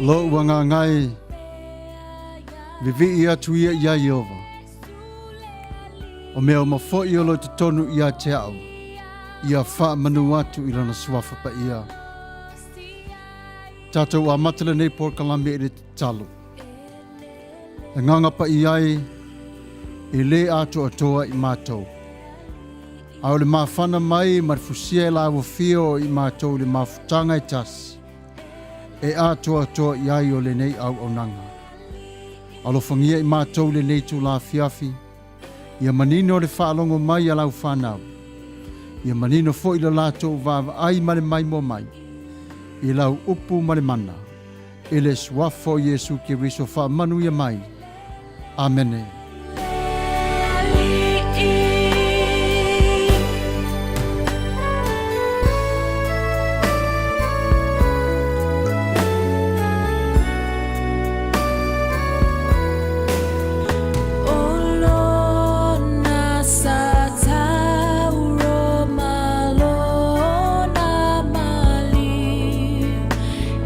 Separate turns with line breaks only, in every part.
Lo'u agaga e, vivii atu ia iā Ieova, o mea uma foi o lo o i totonu ia te a'u, ia faamanu atu i Lona Suafa Paia. Tatou amata lenei polokalame i le tatalo. Agaga Paia e, e lē atoatoa i matou. A o le mafana mai ma le fusia e lauafia o i matou i le mafutaga e tasi, e atoatoa i ai o lenei auaunaga. Alofagia i matou lenei itula afiafi, ia manino le faalogo mai a lau fanau, ia manino foi lo latou vaavaai ma le maimoa mai i lau upu ma le mana, i le Suafa o Iesu Keriso faamanuia mai. Amene.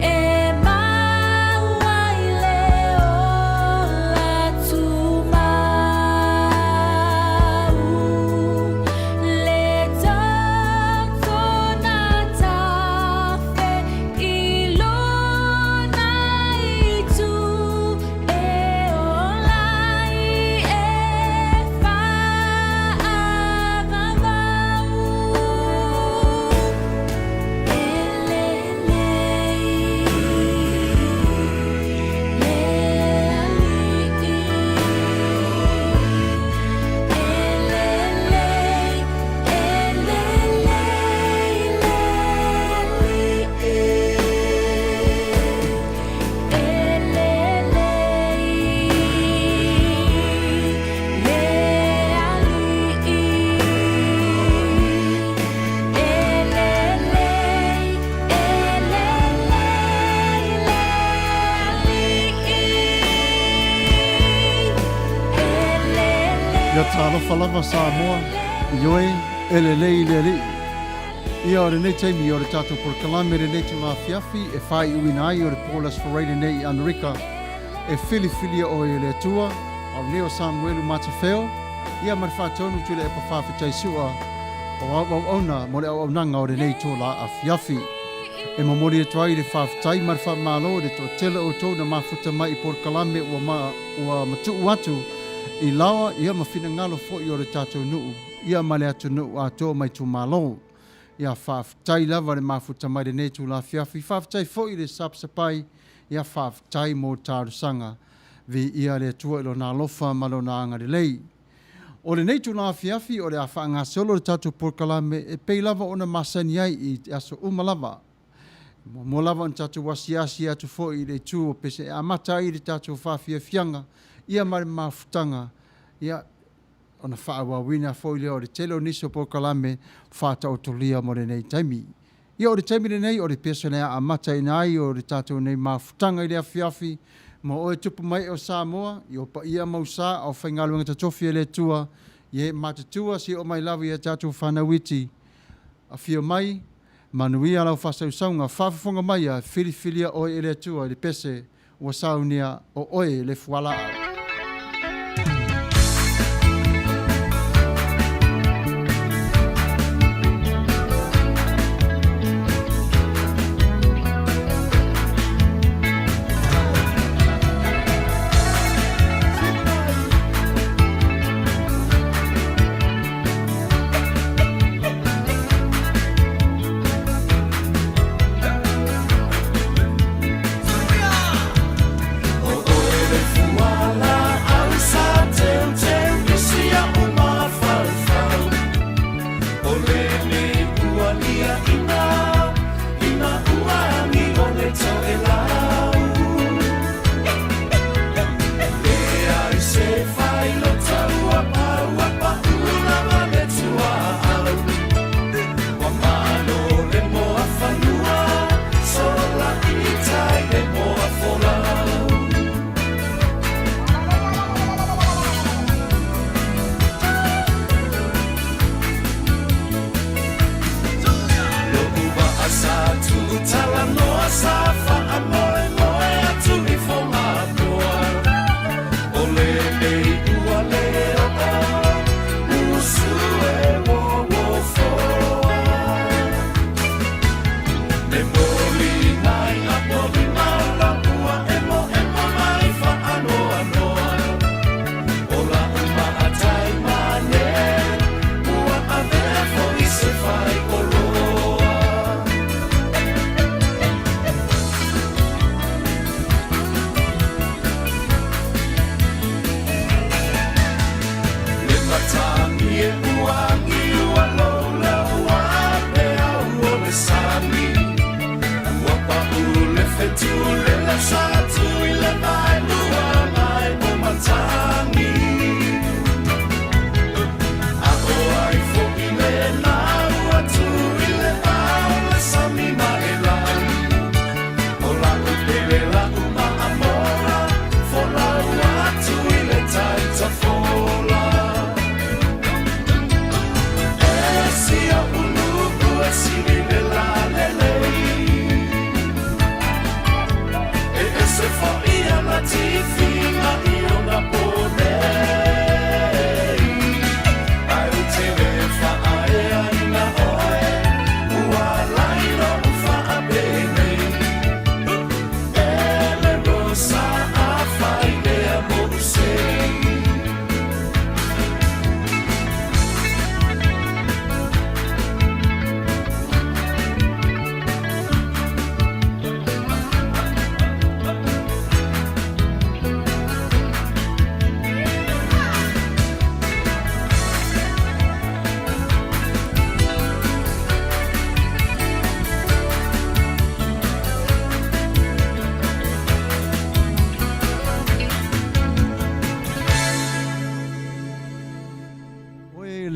E mau ai le ola tumau, Le toto na tafe i lona itu, E ola ai e faavavau.
Ia talofa lava Samoa, ioe, e lelei i le Alii. Ia o lenei taimi o le tatou polokalame lenei itula afiafi e faaiuina ai o le po Aso Faraile nei i Amerika e filifilia oe e le Atua, a o lenei o Samuelu Matafeo, ia ma le faatonu Tuilaepa Faafetai Sua o au auauna mo le auaunaga o lenei itula afiafi. E momoli atu ai le faafetai ma le faamalo i le toatele o outou na mafuta mai i polokalame ua ma ua matuu atu i laoa ia ma finagalo foi o le tatou nuu ia ma le atunuu atoa ma itumalo. Ia faafetai lava le mafuta mai lenei itula afiafi. Faafetai foi i le sapsapai ia faafetai mo talosaga. Viia le Atua i Lona alofa ma Lona agalelei. O lenei itula afiafi o le a faagasolo le tatou polokalame e pei lava ona masani ai i aso uma lava. Muamua lava ona tatou asiasi atu foi i le itu o pese e amata ai le tatou faafiafiaga ia ma le mafutaga ia ona faaauauina foi lea o le tele o nisi o polokalame faataotolia mo lenei taimi. Ia o le taimi lenei o le pese o le a amataina ai o le tatou nei mafutaga i le afiafi ma oe tupu mai o Samoa, i o paia ma usa a o faigaluega totofi a le Atua, ia e matutua se i oo mai lava i a tatou fanau iti. Afio mai, manuia lau faasausauga, faafofoga mai a filifilia oe e le Atua i le pese ua saunia o oe le fualaau.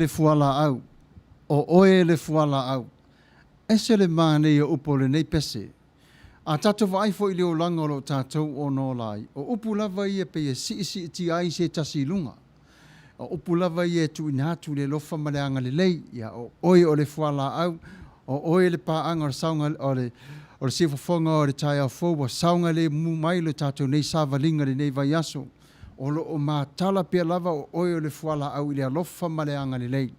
le fualaau, o oe le fualaau. Ese le manaia o upu o lenei pese. A tatou vaai foi i le olaga o lo o tatou ono ola ai, o upu lava ia pei e siisiitia ai se tasi i luga. O upu lava ia e tuuina atu i le alofa ma le agalelei, ia o oe o le fualaau, o oe le paaga o le saoga, o le, o le siufofoga o le taeao fou ua saogalemu mai lo tatou nei savaliga i lenei vaiaso. O lo o matala pea lava o oe o le fualaau i le alofa ma le agalelei.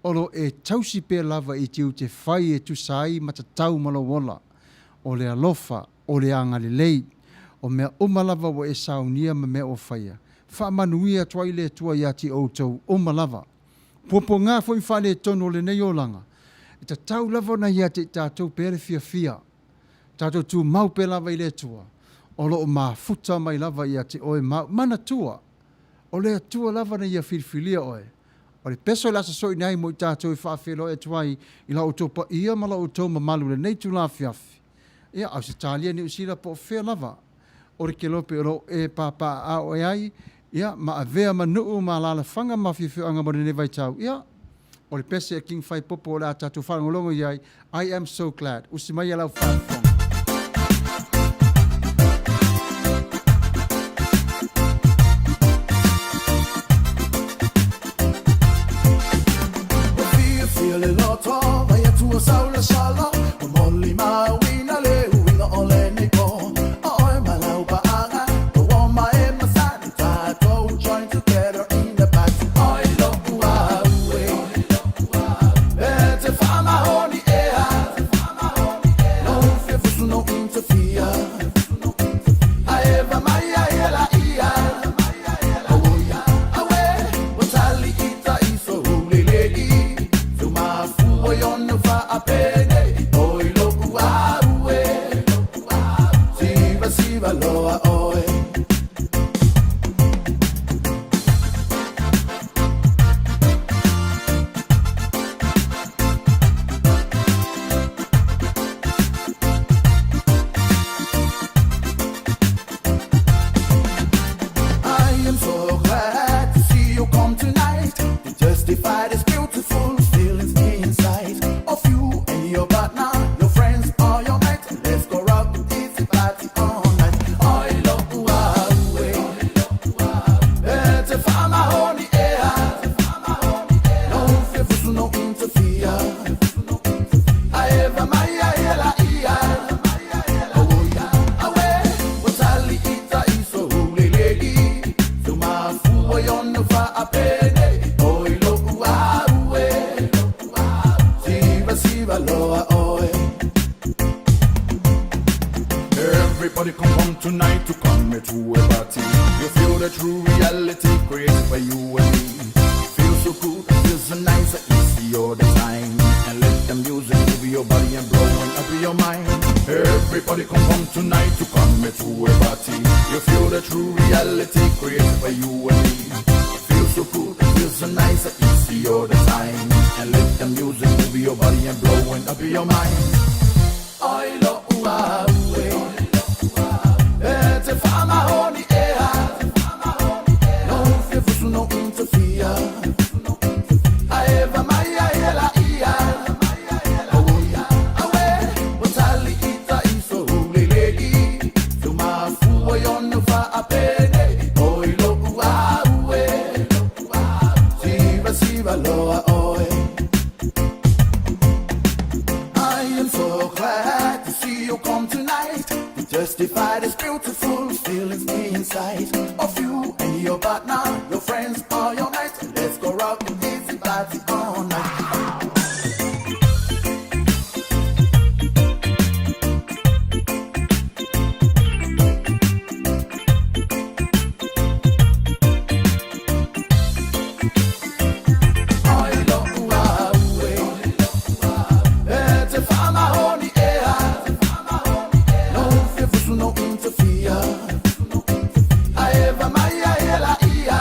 O lo o e tausi pea lava i tiute fai e tusa ai ma tatau ma lou ola. O le alofa, o le agalelei, o mea uma lava ua e saunia ma mea ua faia. Faamanuia atu ai le Atua ia te outou uma lava. Puapuaga foi ma faaletonu o lenei olaga, e tatau lava ona ia te i tatou pea le fiafia. Tatou tumau pea lava i le Atua, o lo o mafuta mai lava ia te oe ma au. Manatua, o le Atua lava na ia filifilia oe. O le peso o le a sosoina ai mo i tatou e faafeiloai atu ai i la outou paia ma la outou mamalu i lenei itula afiafi. Ia, Ausetalia, Niu Sila po o fea lava o le kelope o lo o e papaaao ai, ia, ma avea ma nuu ma alaalafaga ma afioafioaga mo lenei vaitau. Ia, o le pese a King Faipopo o le a tatou faalogologo i ai, I am so glad. Usi mai lau faafofoga.
Ua fiafia le loto, vai atu o saula sala, ua molimauina le uiga o lenei po. O oe ma lau paaga, ua oma e masani, tatou join together in the party. Oi lo'u au e, e te faamahoni ea, no fefusu no interfere. Ae va mai ai e la ia, awe, ua tali ita iso hulelei, feumafua i ona faapene, oi lo'u au e, siva siva loa oe. I am so glad to see you come tonight to justify this beautiful feelings inside of you and your partner, your friends or your mates. Let's go rock this party all night. Oi lo ua ue, e te faamahoni ea, no fefusu no interfere. Ae va mai ai e la ia, awe, ua tali ita iso hulelei, feumafua i ona faapene, oi lo'u au e, siva siva loa oe. Everybody come home tonight to come to a party. You feel the true reality created by you and me. Feel so cool, feel so nice, easy all the time. And let the music move your body and blowing up your mind. Everybody come home tonight to come to a party. You feel the true reality created by you and me. Feel so cool, feel so nice, easy all the time. And let the music move your body and blowing up your mind. Oi lo ua ue, e te faamahoni ea, no fefusu no interfere. Ae va mai ai e la ia, awe, ua tali ita iso hulelei, feumafua i ona faapene, oi lo'u au e, siva siva loa oe. I am so glad to see you come tonight to justify this beautiful feelings inside of you and your partner, your friends or your mates. Let's go rock this party all night. Oi lo'u au e, e te faamahoni ea, no fefusu no interfere. Ae va mai ai e la ia,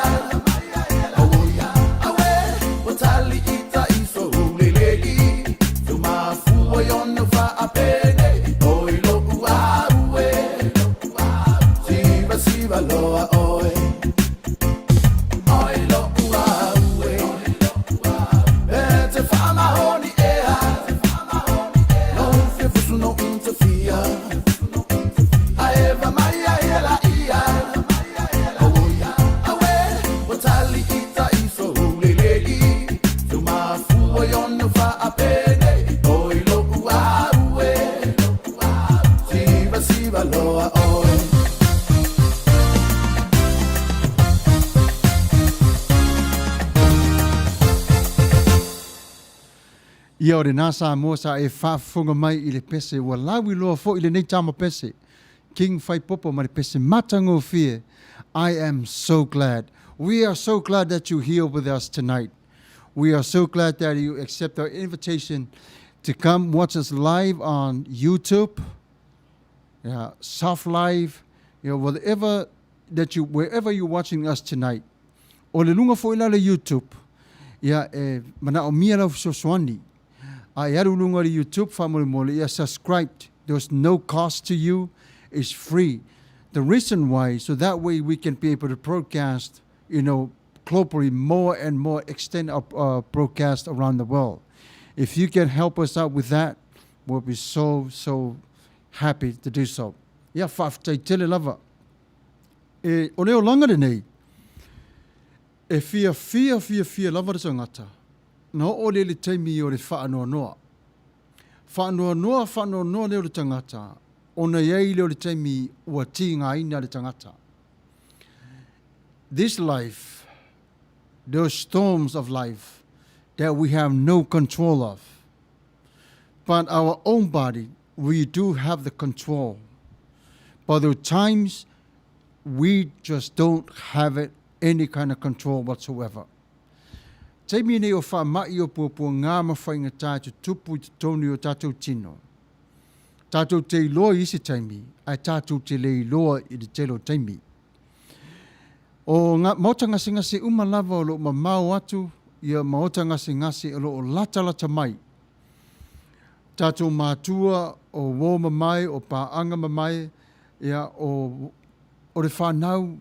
o lena Samoa sa e faafofoga mai i le pese ua lauiloa foi lenei tama pese King Faipopo ma le pese matagofie I am so glad we are so glad that you here with us tonight we are so glad that you accept our invitation to come watch us live on YouTube yeah, Soft Live you know, whatever that you wherever you're watching us tonight O le luga foi la le YouTube, ia e manaomia lau fesoasoani. A e alu i luga o le YouTube faamolemole, ia subscribe. There's no cost to you, it's free. The reason why, so that way we can be able to broadcast, you know, globally more and more, extend our broadcast around the world. If you can help us out with that, we'll be so, so happy to do so. Ia, faafetai tele lava. E, o le olaga lenei, e fiafia fiafia lava le tagata, na oo lea i le taimi o le faanoanoa. Faanoanoa, faanoanoa lea o le tagata, ona i ai lea o le taimi ua tigaina le tagata. This life, those storms of life that we have no control of, but our own body, we do have the control. But there are times we just don't have it any kind of control whatsoever. Taimi nei o faama'i o puapuagā ma faigata e tutupu i totonu i o tātou tino. Tātou te iloa i isi taimi, ae tātou te le iloa i le tele o taimi. O ngā maota gasegase uma lava o lo o mamao atu ia maota gasegase o lo o latalata mai. Tātou mātua, o uō mamae, o pāʻaga mamae, ia, o, o le whānau,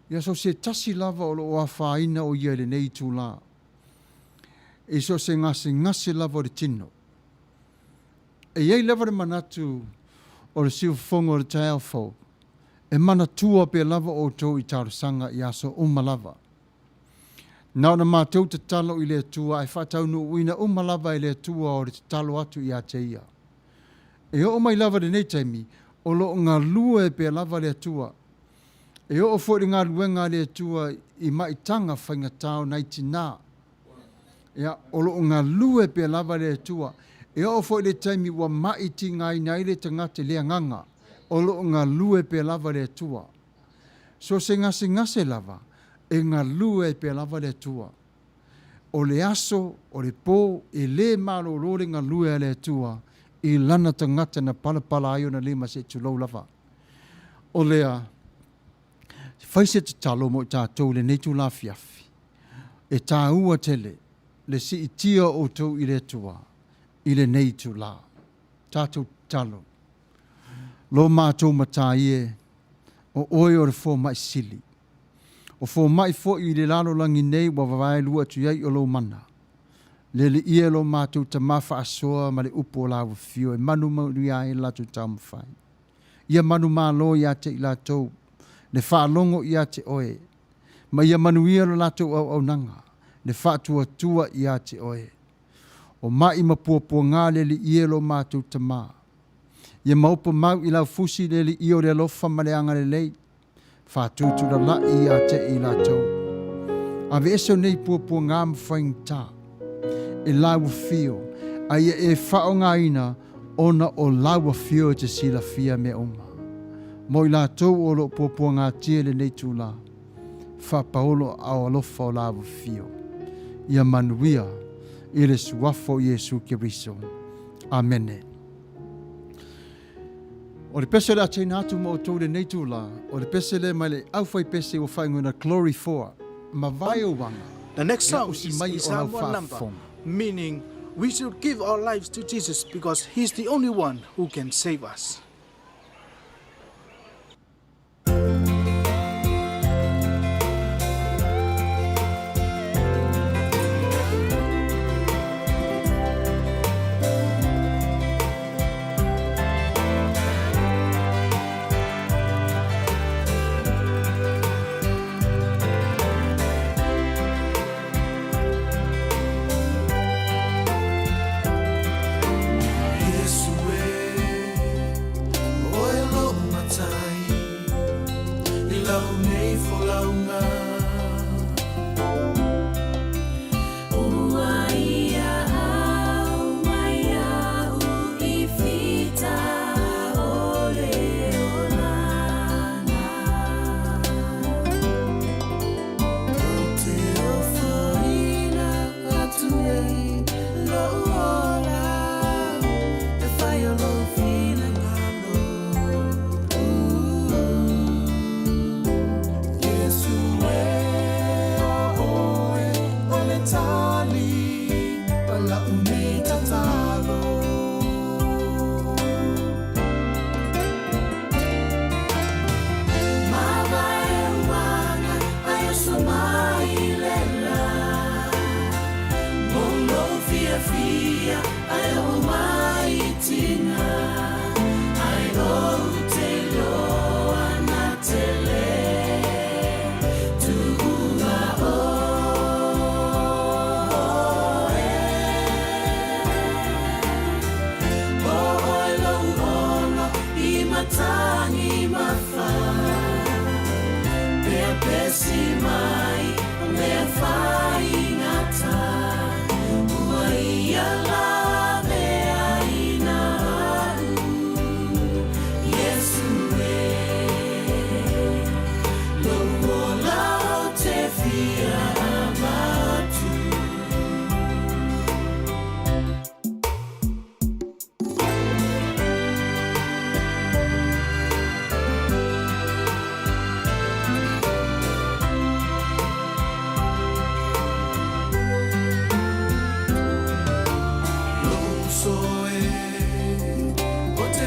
ia so se tasi lava o lo o afaina o ia i lenei itulā. I so se gasegase lava o le tino. E i ai lava le manatu o le siufofoga o le taeao fou, e manatua pea lava outou i talosaga i aso uma lava. Na ona matou tatalo i le Atua ae faataunuuina uma lava e le Atua o le tatalo atu ia te Ia. E oo mai lava lenei taimi, o lo o galue pea lava le Atua. E oo foi le galuega a le Atua i maitaga faigatā o nai tinā. Ia, o lo o galue pea lava le Atua. E oo foi le taimi ua maʻi tigaina ai le tagata i le agaga, o lo o galue pea lava le Atua. So se gasegase lava, e galue ai pea lava le Atua. O le aso, o le pō, e lē malōlō le galue a le Atua i lana tagata na palapala ai ona lima seʻi tulou lava. O lea, fai se tatalo mo i tatou i lenei itula afiafi. E tāua tele le siitia o outou i le Atua i lenei itula. Tatou tatalo. Lo matou matai e, o oe o le fomai sili. O fomai foi i le lalolagi nei ua vaevaelua atu i ai o lou mana. Leleia lo matou tama faasoa ma le upu o lau afio e manumanuia ai le latou taumafai. Ia manumalo ia te i latou, le faalogo ia te oe, ma ia manuia lo latou auaunaga, le faatuatua ia te oe. O maʻi ma puapuagā le alii e lo matou tama. Ia maopo mau i lau fusi le alii o le alofa ma le agalelei, faatutulalaʻi ia te i latou. Aveese o nei puapuagā ma faigata e lau afio, a ia e faaaogaina ona o lau afio e te silafia mea uma. Mo i latou o lo o puapuagātia i lenei itulā, faapaolo aao alofa o lau afio. Ia manuia i le Suafa o Iesu Keriso. Amene. O le pese o le a teina atu ma outou i lenei itulā, o le pese lea mai le aufaipese ua faaigoaina Glory For, Mavae ou aga,
The next
ia
song
usi
is
mai
a
o lau
Samoan number,
faafofoga.
meaning we should give our lives to Jesus because he's the only one who can save us.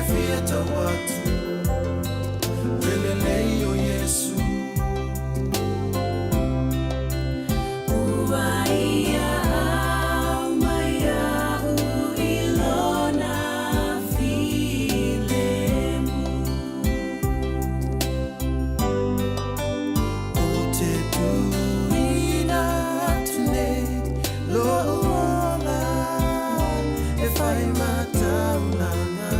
te fia tau atu Le lelei o Iesu.
Ua ia au mai au i lona filemu.
O te tuuina atu nei lou ola e whai mataulanga.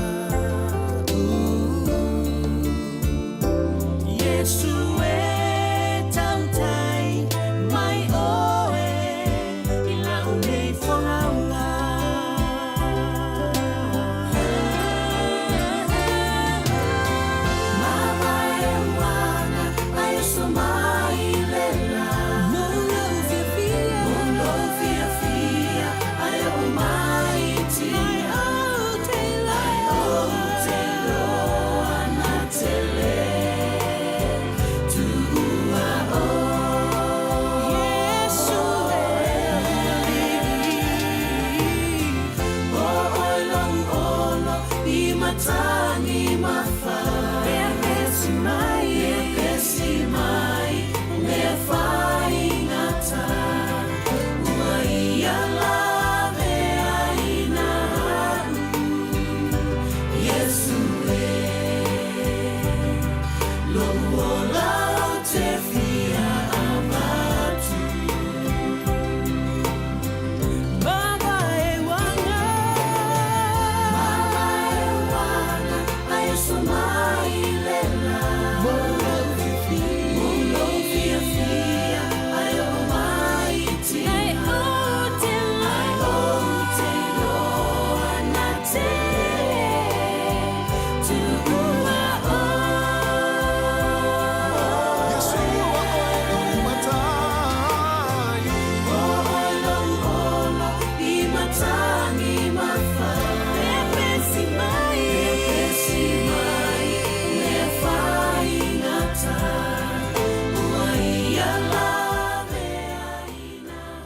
Iesu e tautai mai oe i lau nei folauga.
Yeshua oe lou matai.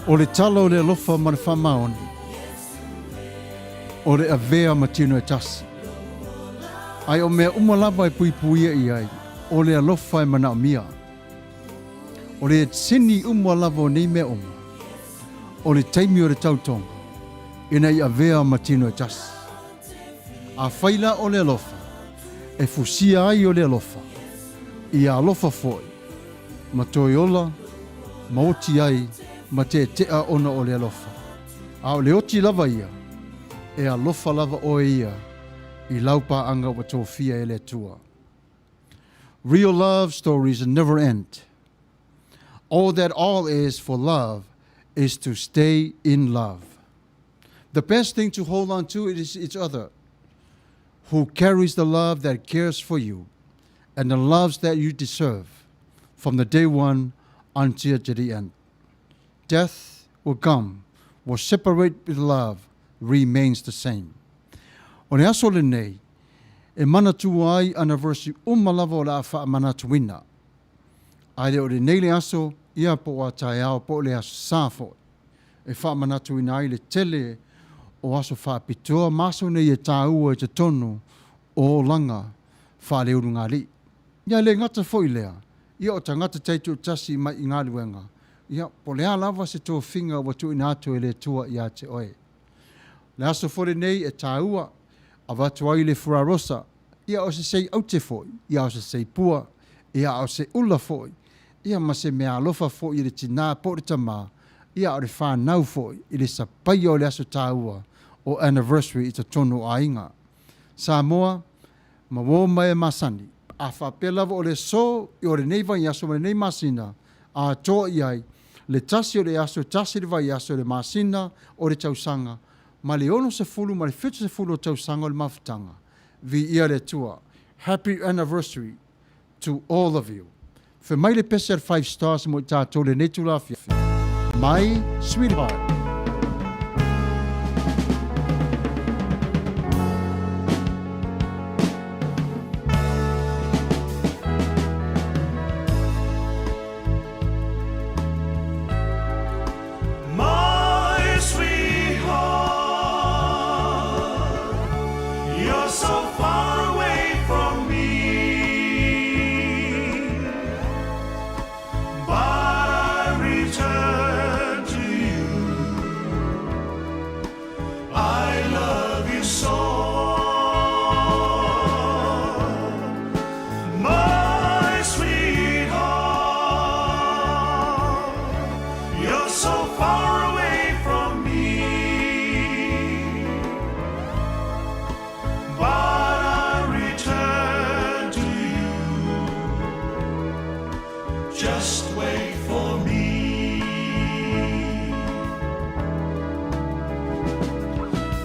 O le tala o le alofa ma le faamaoni, o le avea ma tino e tasi. Ae o mea uma lava e puipuia i ai, o le alofa e manaomia. O le sini uma lava o nei mea uma, o le taimi o le tautoga, ina ia avea ma tino e tasi. Afai la o le alofa, e fusia ai o le alofa, ia alofa foi, ma toe ola, ma oti ai, ma teetea ona o le alofa. A o le oti lava ia, e alofa lava oe ia i lau paaga ua tofia e le Atua. Real love stories never end. All that all is for love is to stay in love. The best thing to hold on to is each other, who carries the love that cares for you and the loves that you deserve from the day one until to the end. Death will come, will separate with love remains the same. O le aso lenei, e manatua ai anniversary uma lava o le a faamanatuina. Ae le o lenei le aso, ia po o a taeao po o le aso sa foi. E faamanatuina ai le tele o aso faapitoa ma aso nei e tāua i totonu o olaga faaleulugalii. Ia le gata foi lea, ia o tagata taitoatasi mai i galuega, ia po o le a lava se tofiga ua tuuina atu e le Atua ia te oe. Le aso foi lenei e tāua, avatu ai le furarosa, ia o se sei aute foi, ia o se sei pua, ia o se ula foi, ia ma se meaalofa foi i le tinā po o le tamā, ia o le whānau foi i le sapaia o le aso tāua o anniversary i totonu o aiga. Samoa, ma uō mai e masani, a faapea lava o le aso i o lenei vaiaso ma lenei masina, atoa i ai, le tasi o le aso, tasi le vaiaso, le masina o le tausaga, ma le 60 ma le 70 o tausaga o le mafutaga. Viia le Atua. Happy anniversary to all of you. Fai mai le pese a le Five Stars mo i tatou lenei itula afiafi. My sweetheart.
My sweetheart, you're You're so far away from me. But I return to you. I love you so. My sweetheart, you're so far away from me. But I return to you. Just wait for me.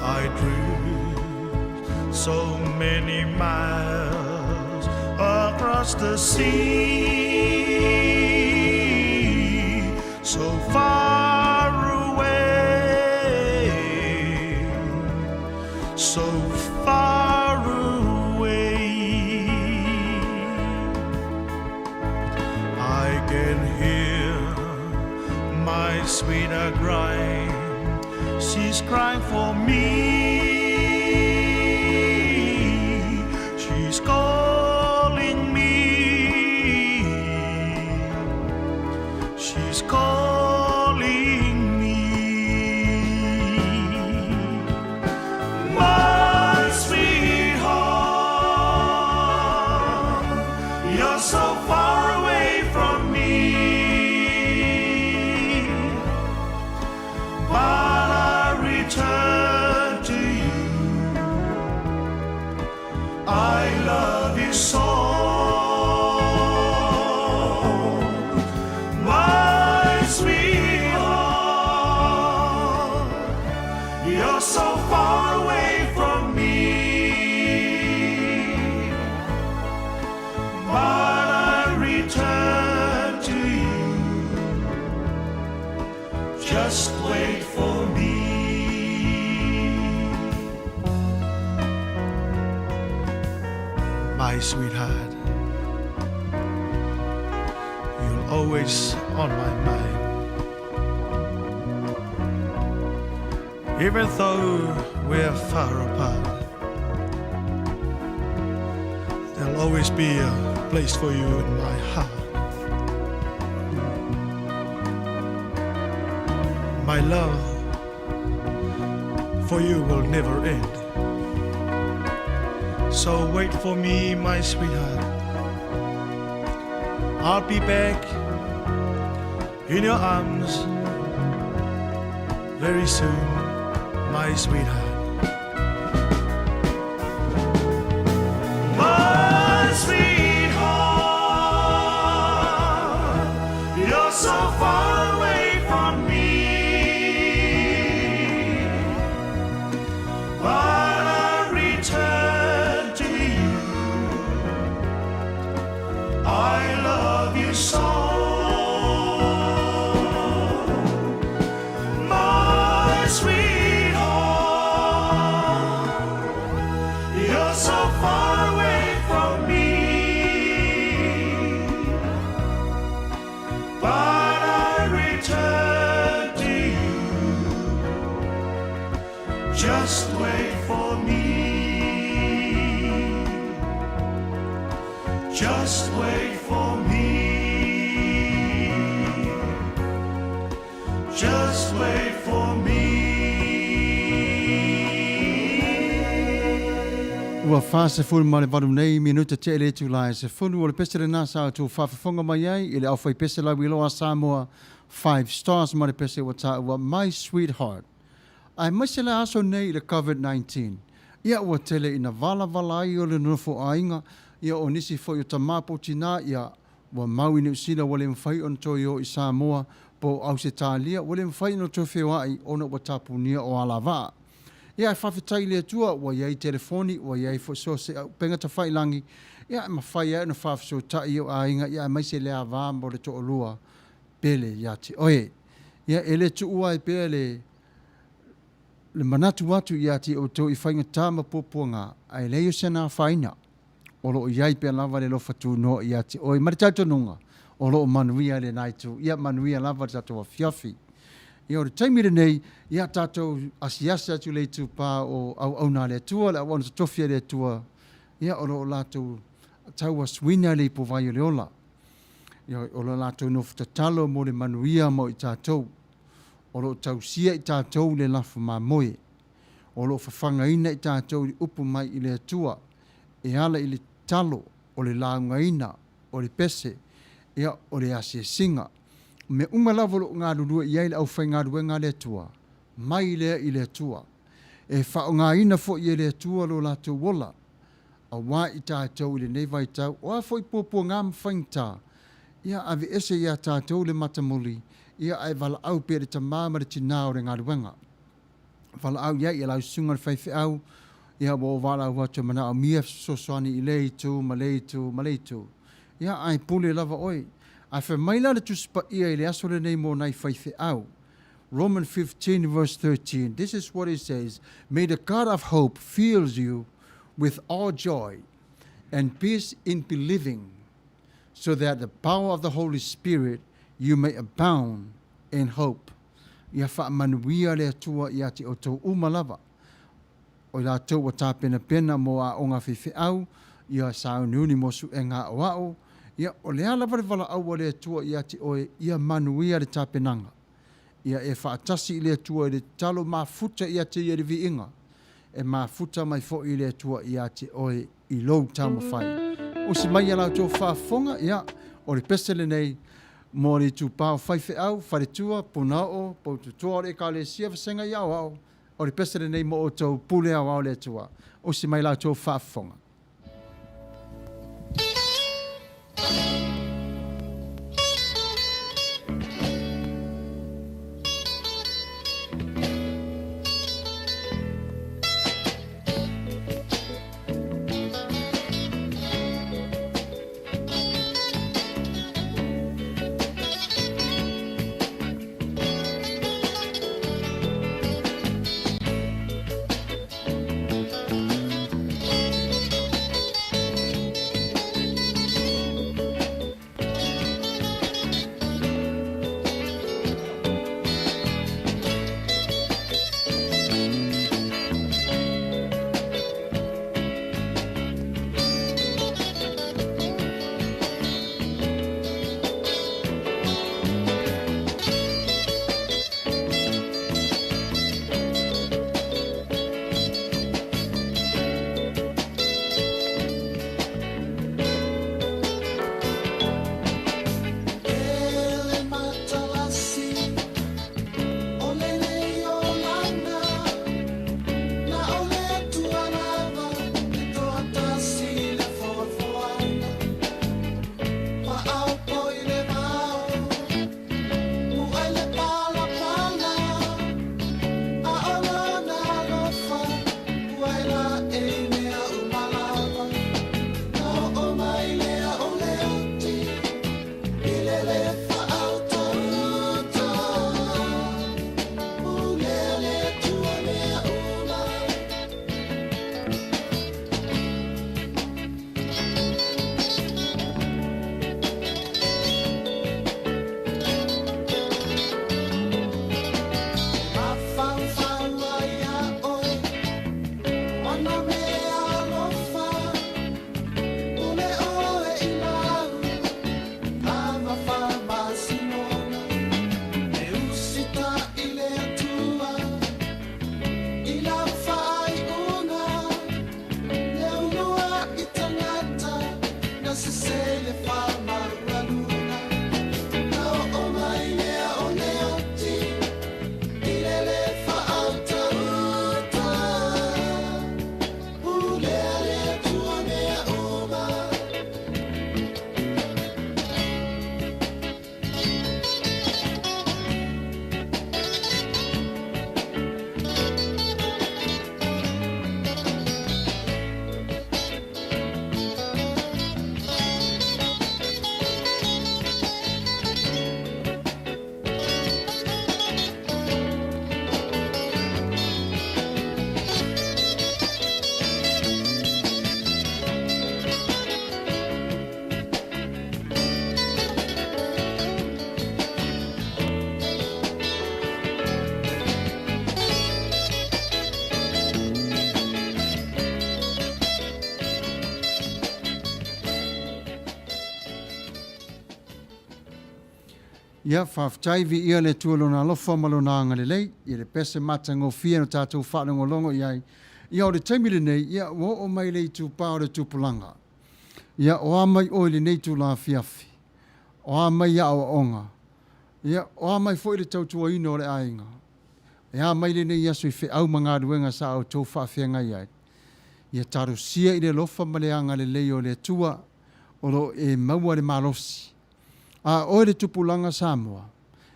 I drift so many miles across the sea, so far away, so far away. I can hear my sweetheart crying. She's crying for me. She's calling me. She's calling me. My sweetheart, you're so far away from me. But I return to you. I love you so. My sweetheart, you're so far away from me. But I return to you. Just wait for me. My sweetheart, you're always on my mind. Even though we're far apart, there'll always be a place for you in my heart. My love for you will never end. So wait for me, my sweetheart. I'll be back in your arms very soon, my sweetheart. My sweetheart, you're so far away from me. But I return to you. I love you so. My sweetheart, you're so far away from me. But I return to you. Just wait for me. Just wait for me. Just wait for me.
Ua 48 nei minute tea le itula e 10 o le pese lenā sa outou faafofoga mai ai i le aufaipese lauiloa a Samoa Five Stars ma le pese ua taua My Sweetheart. Aemaise le aso nei i le Covid-19, ia ua tele ina valavala ai o le nofoaiga, ia o nisi foi o tama po o tinā, ia ua mau i Niu Sila ua le mafai ona toe o i Samoa po o Ausetalia ua le mafai ona toe feoai ona ua tapunia o alavaa. Ia ae faafetai i le Atua ua i ai telefoni, ua i ai foi so se auupega tafailangi, ia e mafai ai ona faafesootai i ou aiga, ia aemaise le ava mo le toalua pele ia te oe. Ia e le tuua ai pea le le manatu atu ia te outou i faigata ma puapuaga, ae leai o se afaina. O lo o i ai pea lava le alofa tunoa ia te oe ma le talitonuga o lo o manuia lena itu. Ia manuia lava le tatou afiafi. Ia, o le taimi lenei, ia tatou asiasi atu i le itupa o auauna a le Atua, le auauna totofi a le Atua, ia, o lo o latou tauasuina le ipovai o le ola. Ia, o lo latou nofo tatalo mo le manuia mo i tatou. O lo o tausia i tatou le lafo mamoe. O lo o fafagaina i tatou i upu mai i le Atua e ala i le talo o le laugaina o le pese, ia, o le asiasiga. O mea uma lava o lo o galulue i ai le aufaigaluega a le Atua, mai lea i le Atua. E faaaogaina foi e le Atua lo latou ola, aua i tatou i lenei vaitau, o a foi puapuaga ma faigata, ia aveese iā tatou le matamuli, ia ae valaau pea i le tama ma le tinā o le galuega. Valaau i ai i lau susuga i le faifeau, ia ua ou valaau atu e manaomia fesoasoani i lea itu ma lea itu ma lea itu. Ia ae pule lava oe. Ae fai mai la le Tusi Paia i le aso lenei mo nai faifeau. Romans 15 verse 13, this is what it says, May the God of hope fill you with all joy and peace in believing, so that the power of the Holy Spirit you may abound in hope. Ia faamanuia le Atua ia te outou uma lava, o i latou ua tapenapena mo aoga faifeau, ia sauniuni mo suega aoao, ia o le a lava le valaau a le Atua ia te oe, ia manuia le tapenaga. Ia e faatasi i le Atua i le tatalo mafuta ia te ia i le viiga, e mafuta mai foi le Atua ia te oe i lou taumafai. Usi mai ia la outou faafofoga, ia, o le pese lenei mo le itupa o faifeau, faletua, punaoo, poututoa o le Ekalesia Vasega i Aoao, o le pese lenei mo outou pule aoao le Atua. Usi mai la outou faafofoga. Ia, faafetai, viia le Atua i Lona alofa ma Lona agalelei, i le pese matagofie na tatou faalogologo i ai. Ia, o le taimi lenei, ia, ua oo mai le itupa o le tupulaga. Ia, o a mai oe i lenei itula afiafi? O a mai aoaoga? Ia, o a mai foi le tautuaina o le aiga? E a mai lenei aso i feau ma galuega sa outou faafeagai ai? Ia talosia i le alofa ma le agalelei o le Atua o lo o e maua le malosi. A oe le tupulaga Samoa,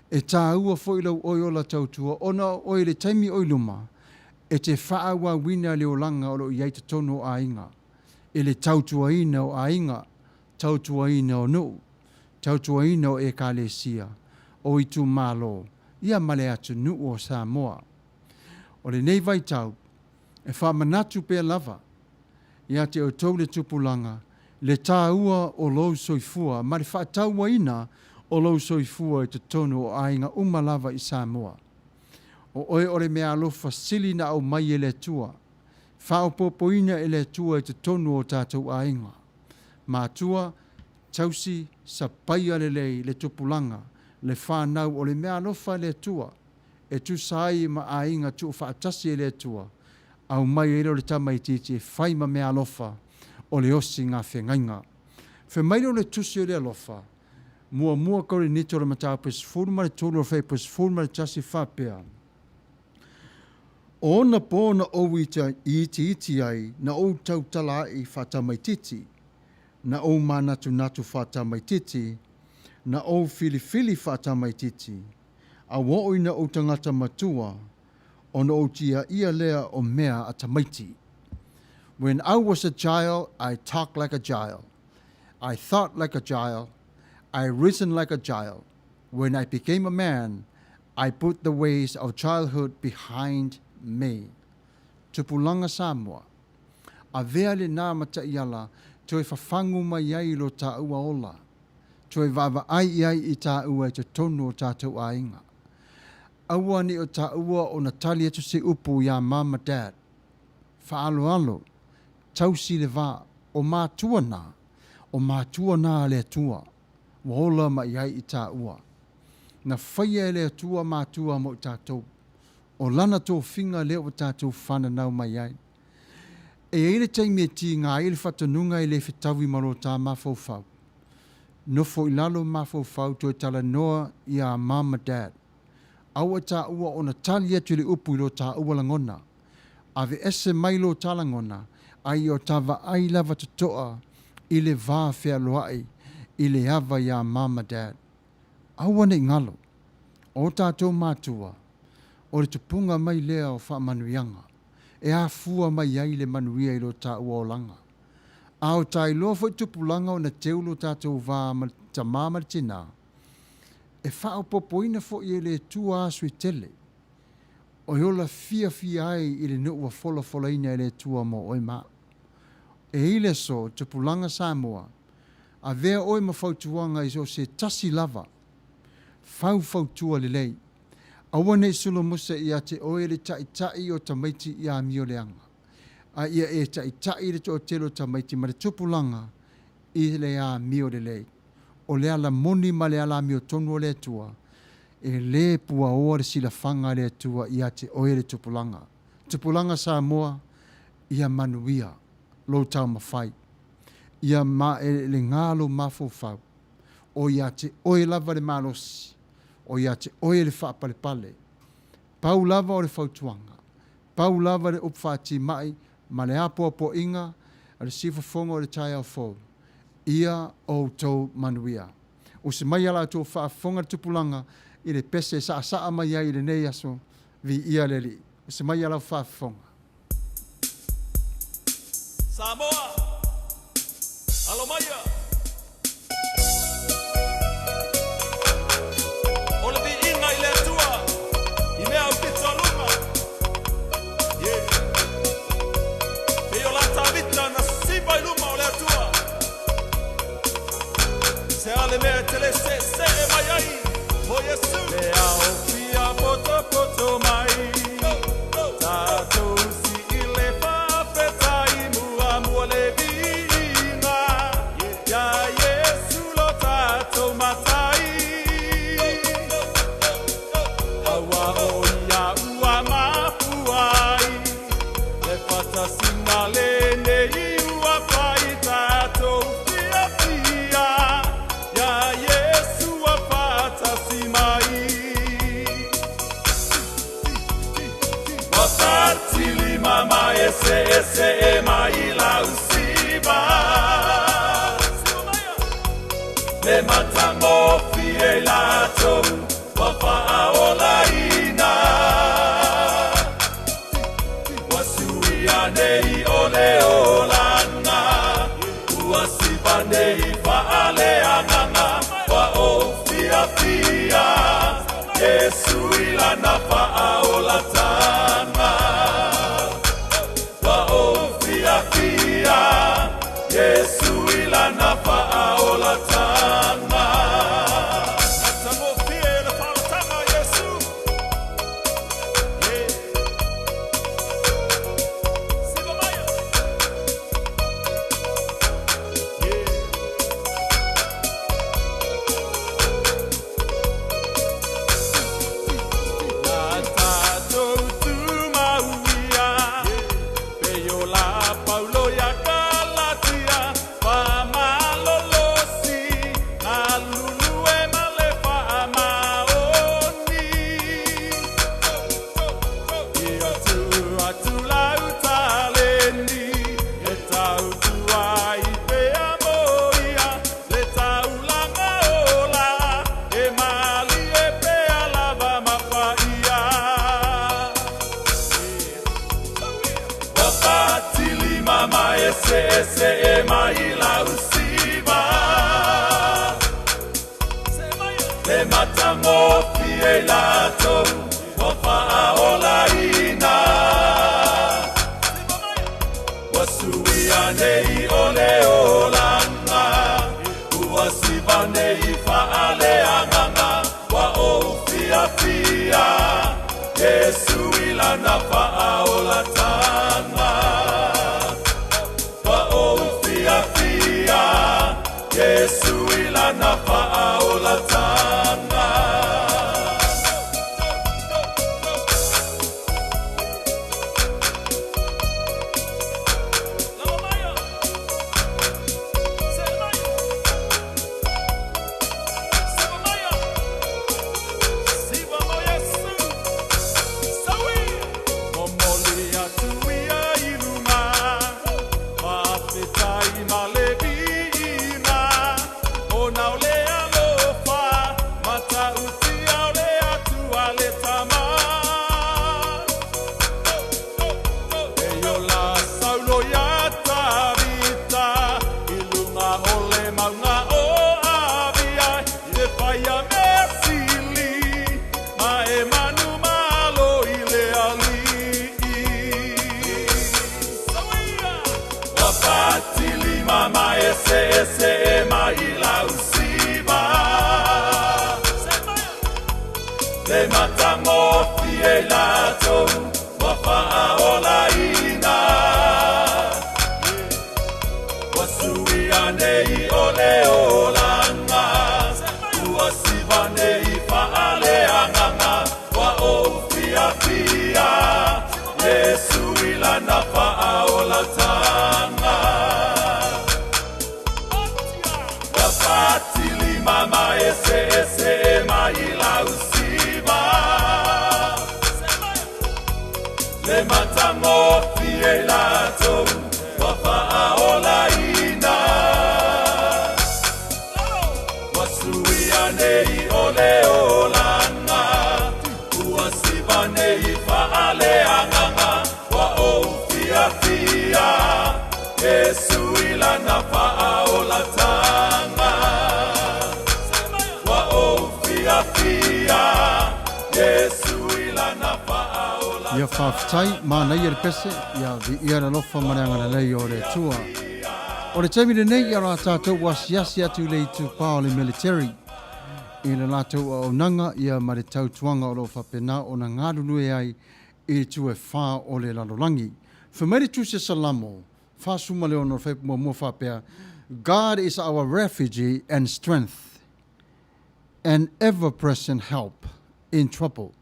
e tāua foi lou oi ola tautua ona o oe i le taimi o i luma e te faaauauina le olaga o lo o i ai totonu o aiga, i le tautuaina o aiga, tautuaina o nuu, tautuaina o Ekalesia, o itumalo, ia ma le atunuu o Samoa. O lenei vaitau, e faamanatu pea lava ia te outou le tupulaga, le tāua o lou soifua ma le faatauaina o lou soifua i totonu o aiga uma lava i Samoa. O oe o le meaalofa sili na aumai e le Atua, faaopoopoina e le Atua i totonu o tatou aiga. Matua, tausi, sapaia lelei le tupulaga, le fanau o le meaalofa a le Atua, e tusa ai ma aiga tuufaatasi e le Atua, aumai ai lea o le tamaitiiti e fai ma meaalofa o le osi gafegaiga. Fai mai lea o le Tusi o le Alofa, Muamua Korinito o le mataupu e 13 o le fuaiupu e 11 faapea, O ona po na ou itiiti ai, na ou tautala ai faatamaitiiti, na ou manatunatu faatamaitiiti, na ou filifili faatamaitiiti, a ua oo ina ou tagata matua, ona ou tiaia lea o mea a tamaiti. When I was a child, I talked like a child. I thought like a child. I reasoned like a child. When I became a man, I put the ways of childhood behind me. Tupulaga Samoa. Avea lenā ma taiala toe fafagu mai ai lo tāua ola, toe vaavaai i ai i tāua i totonu o tātou aiga. Aua ne i o tāua ona tali atu se upu iā Mum ma Dad. Faaaloalo, tausi le va, o mātua nā, o mātua nā a le Atua, ua ola mai ai i tāua. Na faia e le Atua mātua mo i tātou. O Lana tofiga lea ua tātou whananau mai ai. E i ai le taimi e tiga ai le faatonuga e le fetaui ma lo tā mafaufau. Nofo i lalo mafaufau toe talanoa iā Mum ma Dad. Aua tāua ona tali atu i le upu i lo tāua lagona. Aveese mai lo tā lagona, a i o tā vaai lava totoa i le va fealoai i le ava iā Mum ma Dad. Aua ne i ngalo. O tātou mātua, o le tupunga mai lea o faamanuiaga, e afua mai ai le manuia i lo tāua olaga. A o tā iloa foi tupulaga ona teu lo tātou va ma le tamā ma le tinā, e faaopoopoina foi e le Atua aso e tele, o e ola fiafia ai i le nuu ua folafolaina e le Atua mo oe ma au. E i le aso, tupulaga Samoa, avea oe ma fautuaga i so o se tasi lava, faufautua lelei. Aua ne i solomusa ia te oe le taʻitaʻi o tamaiti i amio leaga, a ia e taʻitaʻi le toatele o tamaiti ma le tupulaga i le amio lelei. O le ala moni ma le ala amiotonu o le Atua, e lē puaoa le silafaga a le Atua ia te oe le tupulaga. Tupulaga Samoa, ia manuia lou taumafai. Ia maʻeleʻelegā lou mafaufau. O ia te oe lava le malosi, o ia te oe le faapalepale. Pau lava o le fautuaga, pau lava le upu faatimaʻi ma le apoapoaiga a le siufofoga o le taeao fou, ia outou manuia. Usi mai a la outou faafofoga le tupulaga i le pese e saasaa mai ai i lenei aso, viia le Alii. Usi mai a lau faafofoga.
Samoa, alo maia! O le viiga i le Atua i mea aupito a luga. Yeah. Pei o la Tavita na siva i luma o le Atua. Se a le mea e te le seesee mai ai mo Iesu. Le ao fia potopoto mai. Tatou sii le faafetai muamua le viiga. Ia Iesu lo tatou Matai. eseese mai lau siva. Le matagofie i latou ua faaolaina. Ua suia nei o le olaga, ua siva nei faaleagaga, ua ou fiafia, Iesu i lana faaolataga. Ua ou fiafia, Iesu i lana faaolataga. Momoli atu ia i luga, faafetai ma le viiga, ona o le alofa matautia o le Atua le Tama. E ola Saulo iā Tavita i luga o le mauga o Avia, e fai a mea sili ma e manumalo i le Alii. Ua fatilima ma eseese mai lau siva. Le matagofie i latou ua faaolaina. Ua suia nei o le olaga, ua siva nei faaleagaga, ua ou fiafia, Iesu i lana faaolataga. Ua fatilima ma eseese mai lau siva. Le matagofie i latou ua faaolaina. Ua suia nei o le olaga, ua siva nei faaleagaga, ua ou fiafia, Iesu i lana faaolataga. Ua ou fiafia, Iesu i lana faaolataga.
Ia faafetai, manaia le pese, ia viia le alofa ma le agalelei o le Atua. O le taimi lenei ia la tatou ua asiasi atu i le itupa o le military i le latou auaunaga ia ma le tautuaga o lo o faapena ona galulue ai i itu e whā o le lalolagi. Fai mai le Tusi a Salamo 46 o le fuaiupu muamua faapea, God is our refuge and strength, an ever-present help in trouble.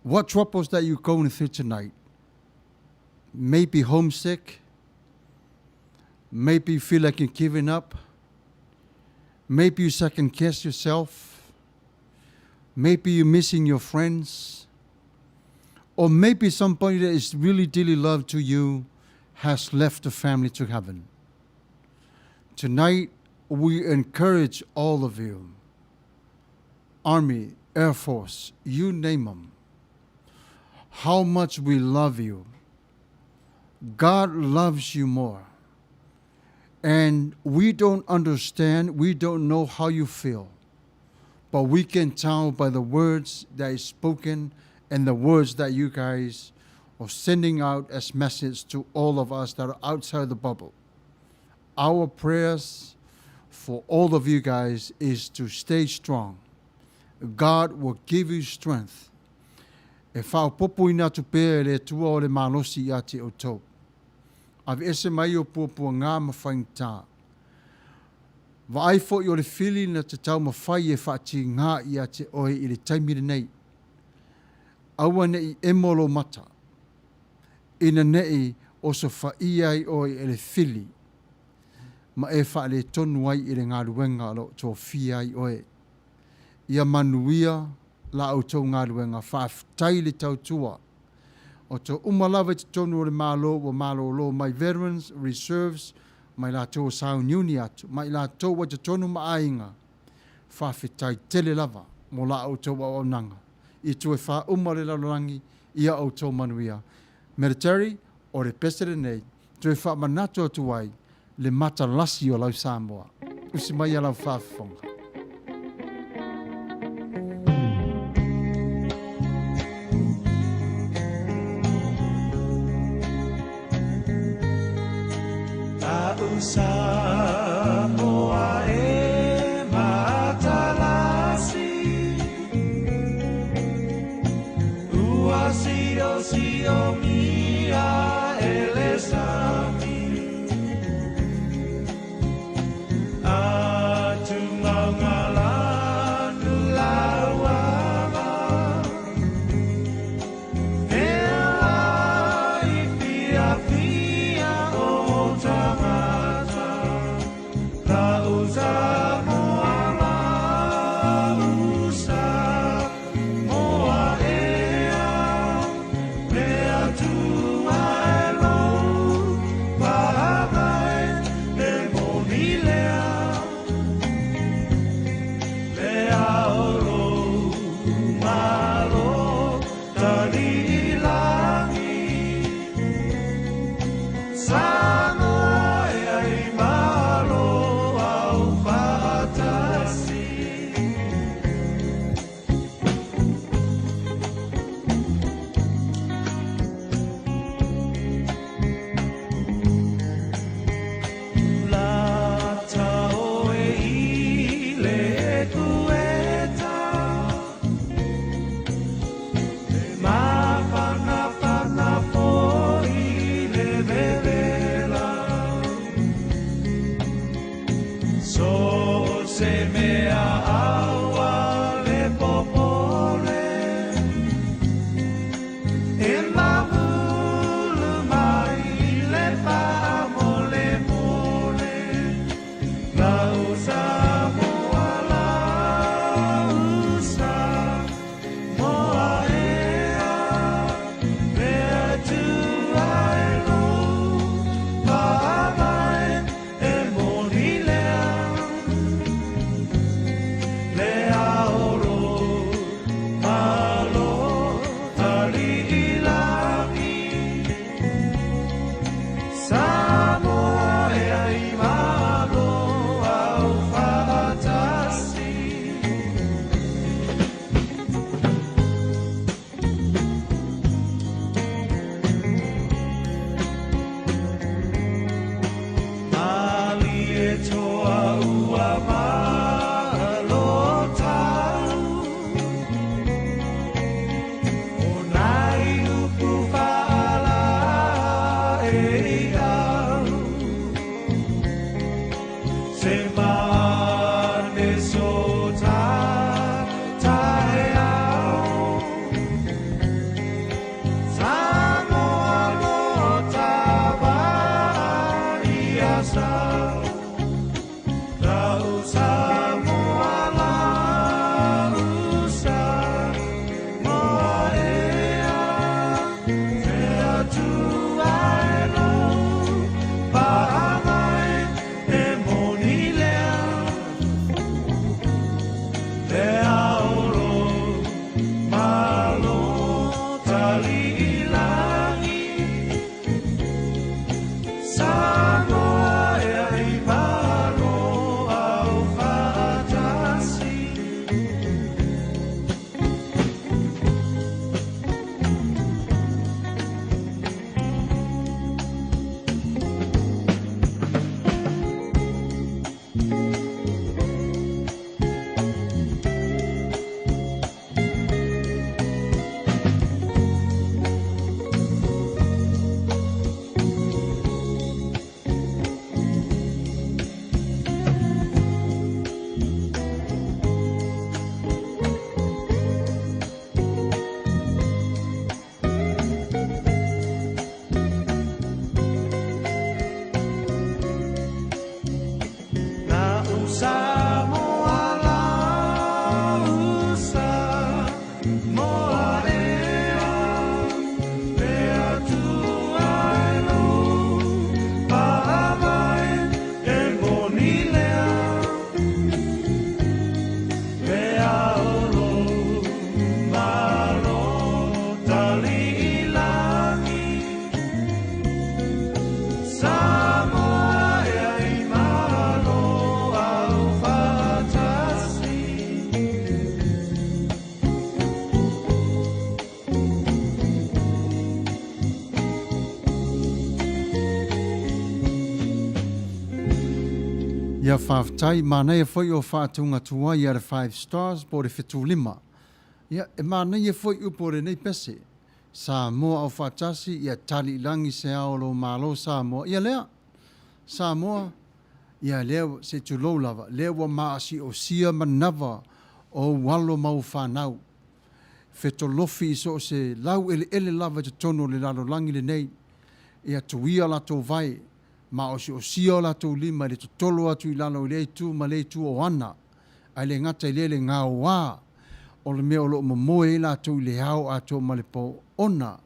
What troubles that you going through tonight? Maybe homesick, maybe you feel like you're giving up, maybe you second guess yourself, maybe you're missing your friends, or maybe somebody that is really dearly loved to you has left the family to heaven. Tonight, we encourage all of you, Army, Air Force, you name them, how much we love you. God loves you more. And we don't understand, we don't know how you feel, but we can tell by the words that is spoken and the words that you guys are sending out as message to all of us that are outside the bubble. Our prayers for all of you guys is to stay strong. God will give you strength. E faaopoopoina atu pea e le Atua o le malosi ia te outou. Aveese mai o puapuaga ma faigata. Vaai foi o le fili na te taumafai e faatigā ia te oe i le taimi lenei. Aua ne i emo lou mata, ina ne i osofaia ai oe e le fili, ma e faaletonu ai i le galuega o lo o tofia ai oe. Ia manuia la outou galuega, faafetai le tautua. O to uma lava i totonu o le Malo ua malolo mai Veterans, Reserves, ma i latou o sauniuni atu, ma i latou ua i totonu ma aiga, faafetai tele lava mo la outou auaunaga i itu e faauma o le lalolagi, ia outou manuia. Military, o le pese lenei. toe faamanatu atu ai le matalasi o lau Samoa. Usi mai a lau faafofoga.
A'u Samoa e matalasi Ua siosiomia e le sami Atu maugalanu lauava Ea i fiafia o tagata Lau Samoa lau Samoa ea Le Atua e lou paga e moni lea Le ao lou malo tali i lagi Samoa e ai malo au faatasi. Lata oe i le ekueta E mafanafana foi le vevela So se mea aua le popole E mahulu mai le faamolemole Lau Samoa lau Samoa ea Le Atua e lou paga e moni lea Le ao lou malo tali i lagi Samoa e ai malo au faatasi. Malie toa ua malo tau O nai upu faala e au Se mane so ta tae au Samoa lo tava ia sau Lau Samoa lau Samoa ea Le Atua e lou
Ia faafetai, manaia foi o faatuga tuai a le Five Stars po o le 75. Ia, e manaia foi upu o lenei pese. Samoa Aufaatasi, ia tali i lagi se ao o lou Malo Samoa. Ia lea! Samoa, ia lea, se i tulou lava, lea ua maasiosia manava o ou alo ma ou fanau. Fetolofi i so o se laueleele lava i totonu o le lalolagi lenei. Ia tuia latou vae, maosiosia o latou lima i le totolo atu i lalo i lea itu ma lea itu o ana, ae le gata i lea le gaoā o le mea o lo o momoe ai latou i le ao atoa ma le po ona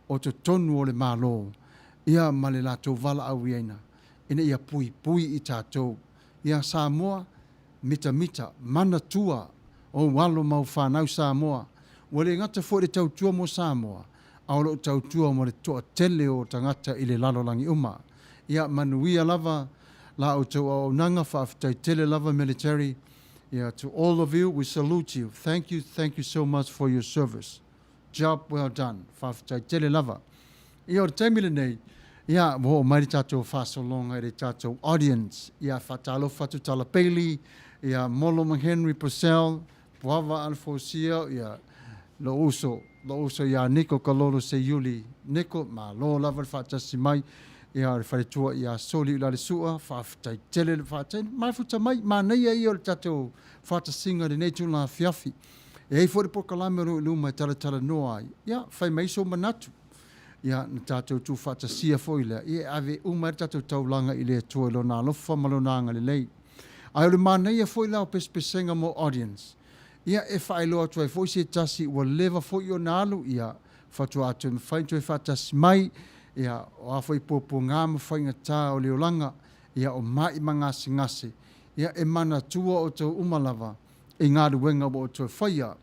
o totonu o le Malo ia ma le latou valaauiaina ina ia puipui i tatou. Ia Samoa, mitamita, manatua ou alo ma ou fanau Samoa. Ua le gata foi i le tautua mo Samoa, a o lo o tautua mo le toatele o tagata i le lalolagi uma. Ia manuia lava la outou auaunaga, faafetai tele lava Military. Ia to all of you, we salute you. Thank you, thank you so much for your service. Job well done. Faafetai tele lava. Ia o le taimi lenei, ia ua oo mai le tatou faasologa i le tatou audience. Ia faatalofa atu Tala Bailey, ia Molo ma Henry Purcell, Puava Alfosia, ia lou uso, lou uso ia Niko Kalolo Seiuli. Niko, malo lava le faatasi mai. Ia o le faletua ia Soli Ulalesua, faafetai tele le faatasi. Mafuta mai, manaia ia o le tatou faatasiga i lenei itula afiafi. E i ai foi le polokalame o lo o i luma e talatalanoa ai, ia, fai mai sou manatu. Ia, na tatou tuufaatasia foi lea, ia e ave uma ai le tatou taulaga i le Atua i Lona alofa ma Lona agalelei. Ae o le manaia foi la o pesepesega mo audience, ia e faailoa atu ai foi se tasi ua leva foi ona alu, ia, faatoa toe mafai ona toe faatasi mai, ia, o a foi puapuaga ma faigata o le olaga, ia, o mai ma gasegase, ia, e manatua outou uma lava i galuega ua outou faia.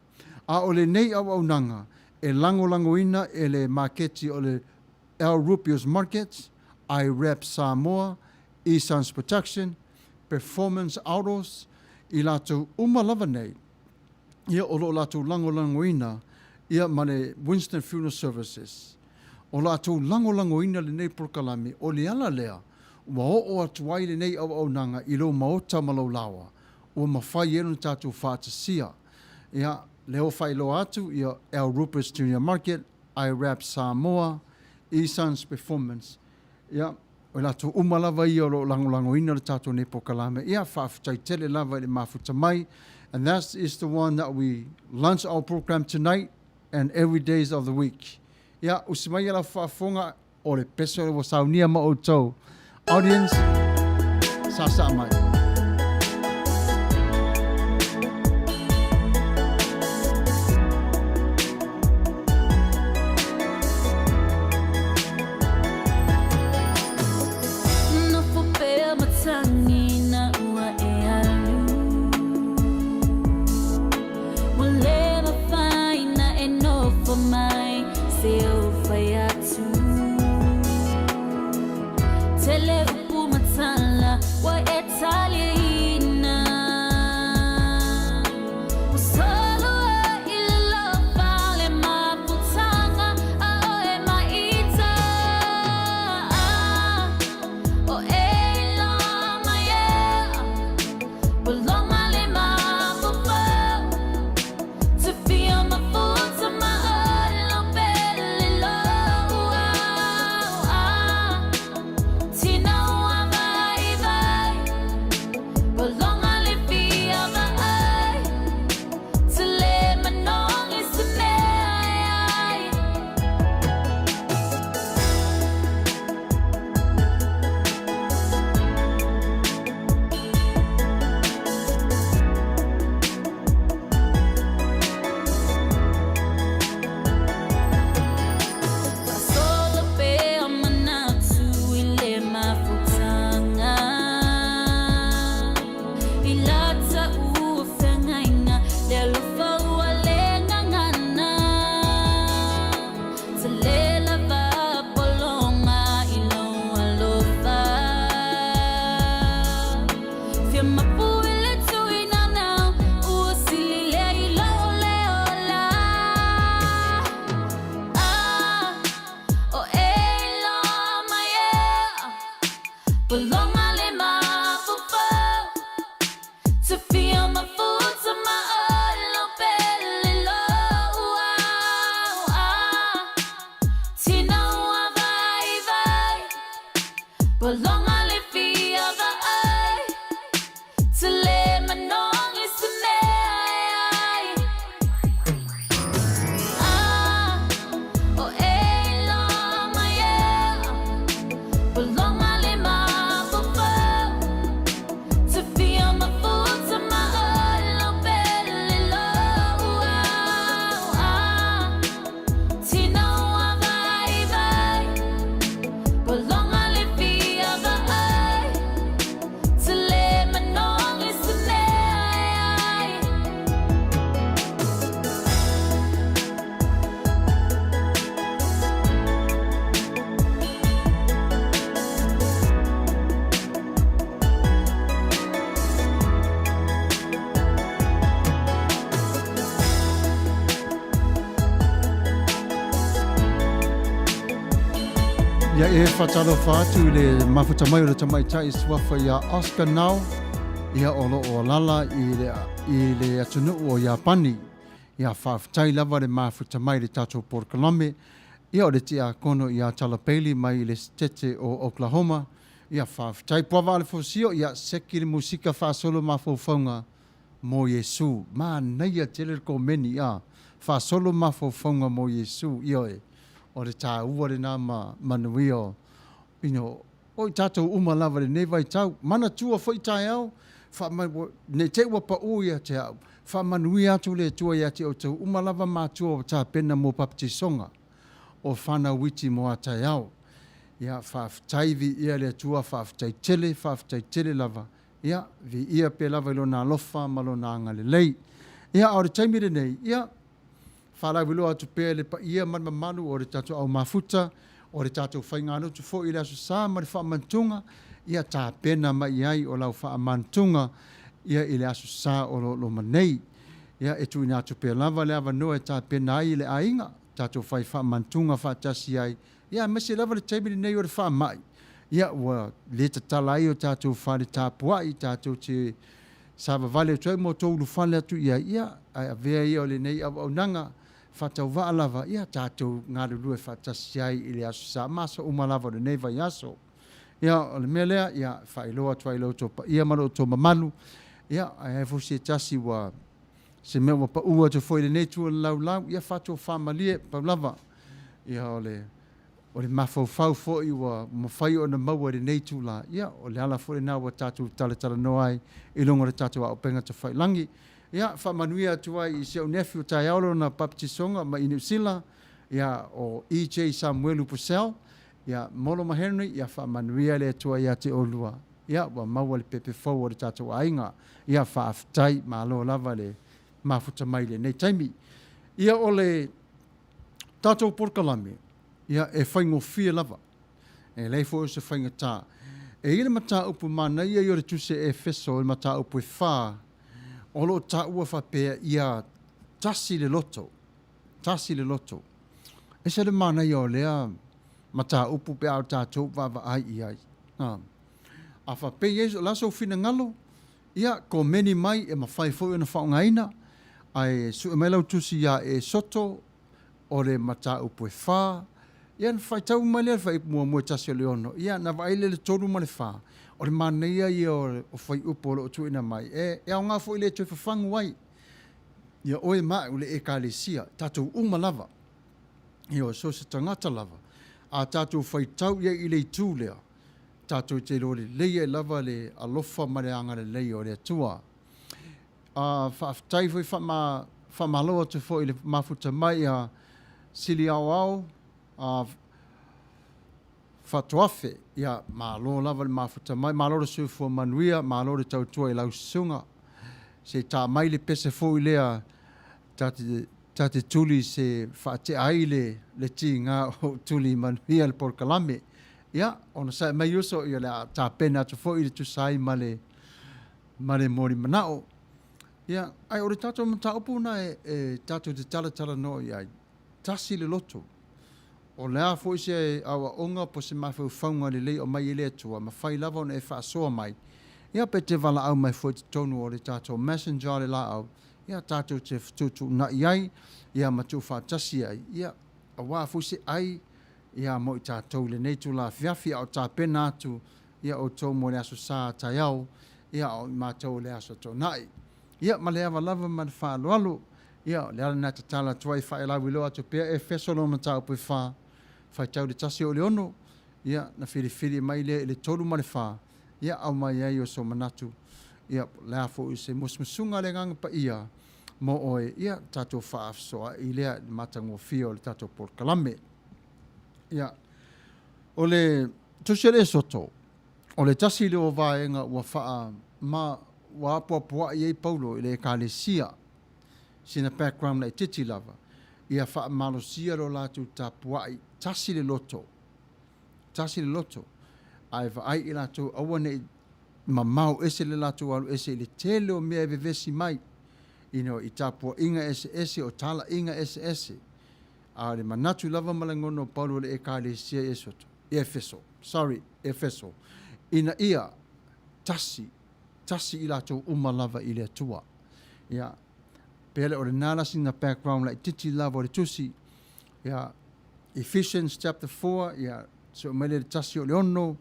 A o lenei auaunaga e lagolagoina e le maketi o le Al Rupios Markets, iWrap Samoa, Esans Production, Performance Autos, i latou uma lava nei, ia o lo o latou lagolagoina ia ma le Winston Funeral Services. O latou lagolagoina lenei polokalame, o le ala lea ua oo atu ai lenei auaunaga i lou maota ma lou laoa, ua mafai ai ona tatou faatasia. Ia, lea ua faailoa atu, ia, Al Rupert's Junior Market, iWrap Samoa, Esons Performance, ia, o i latou uma lava ia o lo o lagolagoina le tatou nei polokalame. Ia, faafetai tele lava i le mafuta mai. And that is the one that we launch our program tonight and every days of the week. Ia, usi mai lau faafofoga, O le pese ua saunia ma outou. Audience, saasaa mai.
Nofo pea matagi na ua e alu. Ua le mafai na e nofo mai se ou fai atu. Tele upu matala ua e taliaina. Ua solo ai i le lofa le mafutaga a oe maita. O e iloa mai e. Faasolo pea manatu i le mafutaga I lata ua feagaiga le alofa ua le gagana Tele lava pologa i lou alofa Fia mapu i le tuinanau ua sili lea i lou le ola Ah, o e iloa mai e Pologa le mafaufau. Ua loga le fia vaai Te le manogi se mea e ai Ah, o e iloa mai e Ua loga le mafaufau Te fia mafuta ma oe lau pele lou au Ah, tino ua vaivai Ua loga le fia vaai Te le manogi se mea e ai.
Ia e whatalofa atu i le mafuta mai o le tamaitai suafa ia Oscar Nau, ia o lo o alala i le, i le atunuu o Iapani. Ia faafetai lava le mafuta mai i le tatou polokalame. Ia o le tiakono ia Tala Bailey mai i le Setete o Oklahoma. Ia faafetai puava a le fosio, ia seki le musika faasolo mafaufauga mo Iesu. Manaia tele le komeni, a. Faasolo mafaufauga mo Iesu, ioe. O le taua lena ma manuia o, you know, o i tatou uma lava i lenei vaitau. Manatua foi taeao, faama, ne i te i ua pau ia te au, faamanuia atu le Atua ia te outou uma lava matua ua tapena mo baptisoga o fanau iti mo a taeao. Ia, faafetai viia le Atua, faafetai tele, faafetai tele lava. Ia, viia pea lava i Lona alofa ma Lona agalelei. Ia, a o le taimi lenei, ia, faalauiloa atu pea i le paia ma le mamalu o le tatou au mafuta, o le tatou faigalotu foi i le Aso Sa ma le faamantuga, ia tapena mai i ai o lau faamantuga ia i le Aso Sa o lo o loma nei. Ia, e tuuina atu pea lava le avanoa e tapena ai le aiga, tatou fai faamantuga faatasi ai, ia aemaise lava le taimi lenei o le faamai, ia ua le tatala ai o tatou fale tapuai, tatou te savavale atu ai ma outou ulufale atu i ai, ia, ae avea ia o lenei auaunaga faatauvaa lava, ia tatou galulue faatasi ai i le Aso Sa ma aso uma lava o lenei vaiaso. Ia, o le mea lea, ia, faailoa atu ai i lo outou paia ma lo outou mamalu, ia, ae ai foi se tasi ua, se mea ua pau atu foi i lenei itu o le laulau, ia faatofamalie, pau lava, ia, o le, O le mafaufau foi ua mafai ona maua i lenei itula, ia, o le ala foi lena ua tatou talatalanoa ai i luga o le tatou auupega tafailagi. Ia, faamanuia atu ai i si ou nephew taeao lona baptisoga mai i Niu Sila, ia, o EJ Samuelu Purcell, ia, Molo ma Henry, ia faamanuia le Atua ia te oulua. Ia, ua maua le pepe fou o le tatou aiga. Ia, faafetai, malo lava le mafuta mai i lenei taimi. Ia, o le tatou polokalame, Ia, e faigofie lava. E leai foi o se faigata. E i ai le mataupu manaia ia o le Tusi a Efeso, le mataupu e fa, o lo o taua faapea, ia tasi le loto, tasi le loto. E ese le manaia o lea mataupu pe a o tatou vaavaai i ai. A, a faapea e i ai, o le a sou finagalo, ia, komeni mai e mafai foi ona faaaogaina, ae sue mai lau tusi ia Esoto o le mataupu e fa, ia ona faitau mai lea i le fuaiupu muamua e tasi o le ono, ia ona vaai lea i le tolu ma le fa, o le manaia ia o fuaiupu o lo o tuuina mai, e aoga foi le toe fafagu ai ia oe ma au le Ekalesia, tatou uma lava, ioe, so o se tagata lava, a tatou faitau i ai i le itu lea, tatou te iloa lelei ai lava le alofa ma le agalelei o le Atua. A faafetai foi faama, faamalo atu foi i le mafuta mai a Sili Aoao a Fatuafe. Ia, malo lava le mafuta mai, malo le soifua manuia, malo le tautua i lau susuga. Se i ta mai le pese foi lea ta te, ta te tuli se faatea ai le, le tiga o tuli manuia le polokalame. Ia, ona sae mai uso, ia o le a tapena atu foi le tusa ai ma le, ma le moli manao. Ia, ae o le tatou mataupu na e, e tatou te talatalanoa i ai, tasi le loto. O le a foi se aoaoga po o se mafaufauga lelei o aumai e le Atua, mafai lava ona e faasoa mai, ia pe te valaau mai foi i totonu o le tatou messenger o le laau, ia tatou te fetuutuunai ai, ia ma tuufaatasi ai, ia, aua foi se ai. ia mo i tatou i lenei itula afiafi a o tapena atu ia outou mo le Aso Sa taeao, ia a o i matou i le Aso Toonai. Ia ma le ava lava ma le faaaloalo, ia o le ala lena e tatala atu ai faelauiloa atu pea Efeso lona mataupu e fa, faitau le 1 oo i le 6, ia na filifili mai lea i le 3 ma le 4, ia aumai ai o sou manatu, ia po o le a foi se musumusuga a le Agaga Paia mo oe, ia tatou faafesoaai lea i le matagofie o le tatou polokalame. Ia, o le Tusi a le Esoto, o le tasi lea o vaega ua faa ma ua apoapoai ai Paulo i le Ekalesia, sina background laitiiti lava, ia faamalosia lo latou tapuai, tasi le loto, tasi le loto, ae vaai i latou aua ne i mamao ese le latou alu ese i le tele o mea e vevesi mai, you know, i tapuaiga eseese, o talaiga eseese. A o le manatu lava ma lagona o Paulo i le Ekalesia i Esoto, i Efeso, sorry, Efeso, ina ia tasi, tasi i latou uma lava i le Atua. Ia, pea lea o lena la sina background laitiiti lava o le tusi. Ia, Ephesians chapter 4, ia, sue mai lea i le 1 o le 6,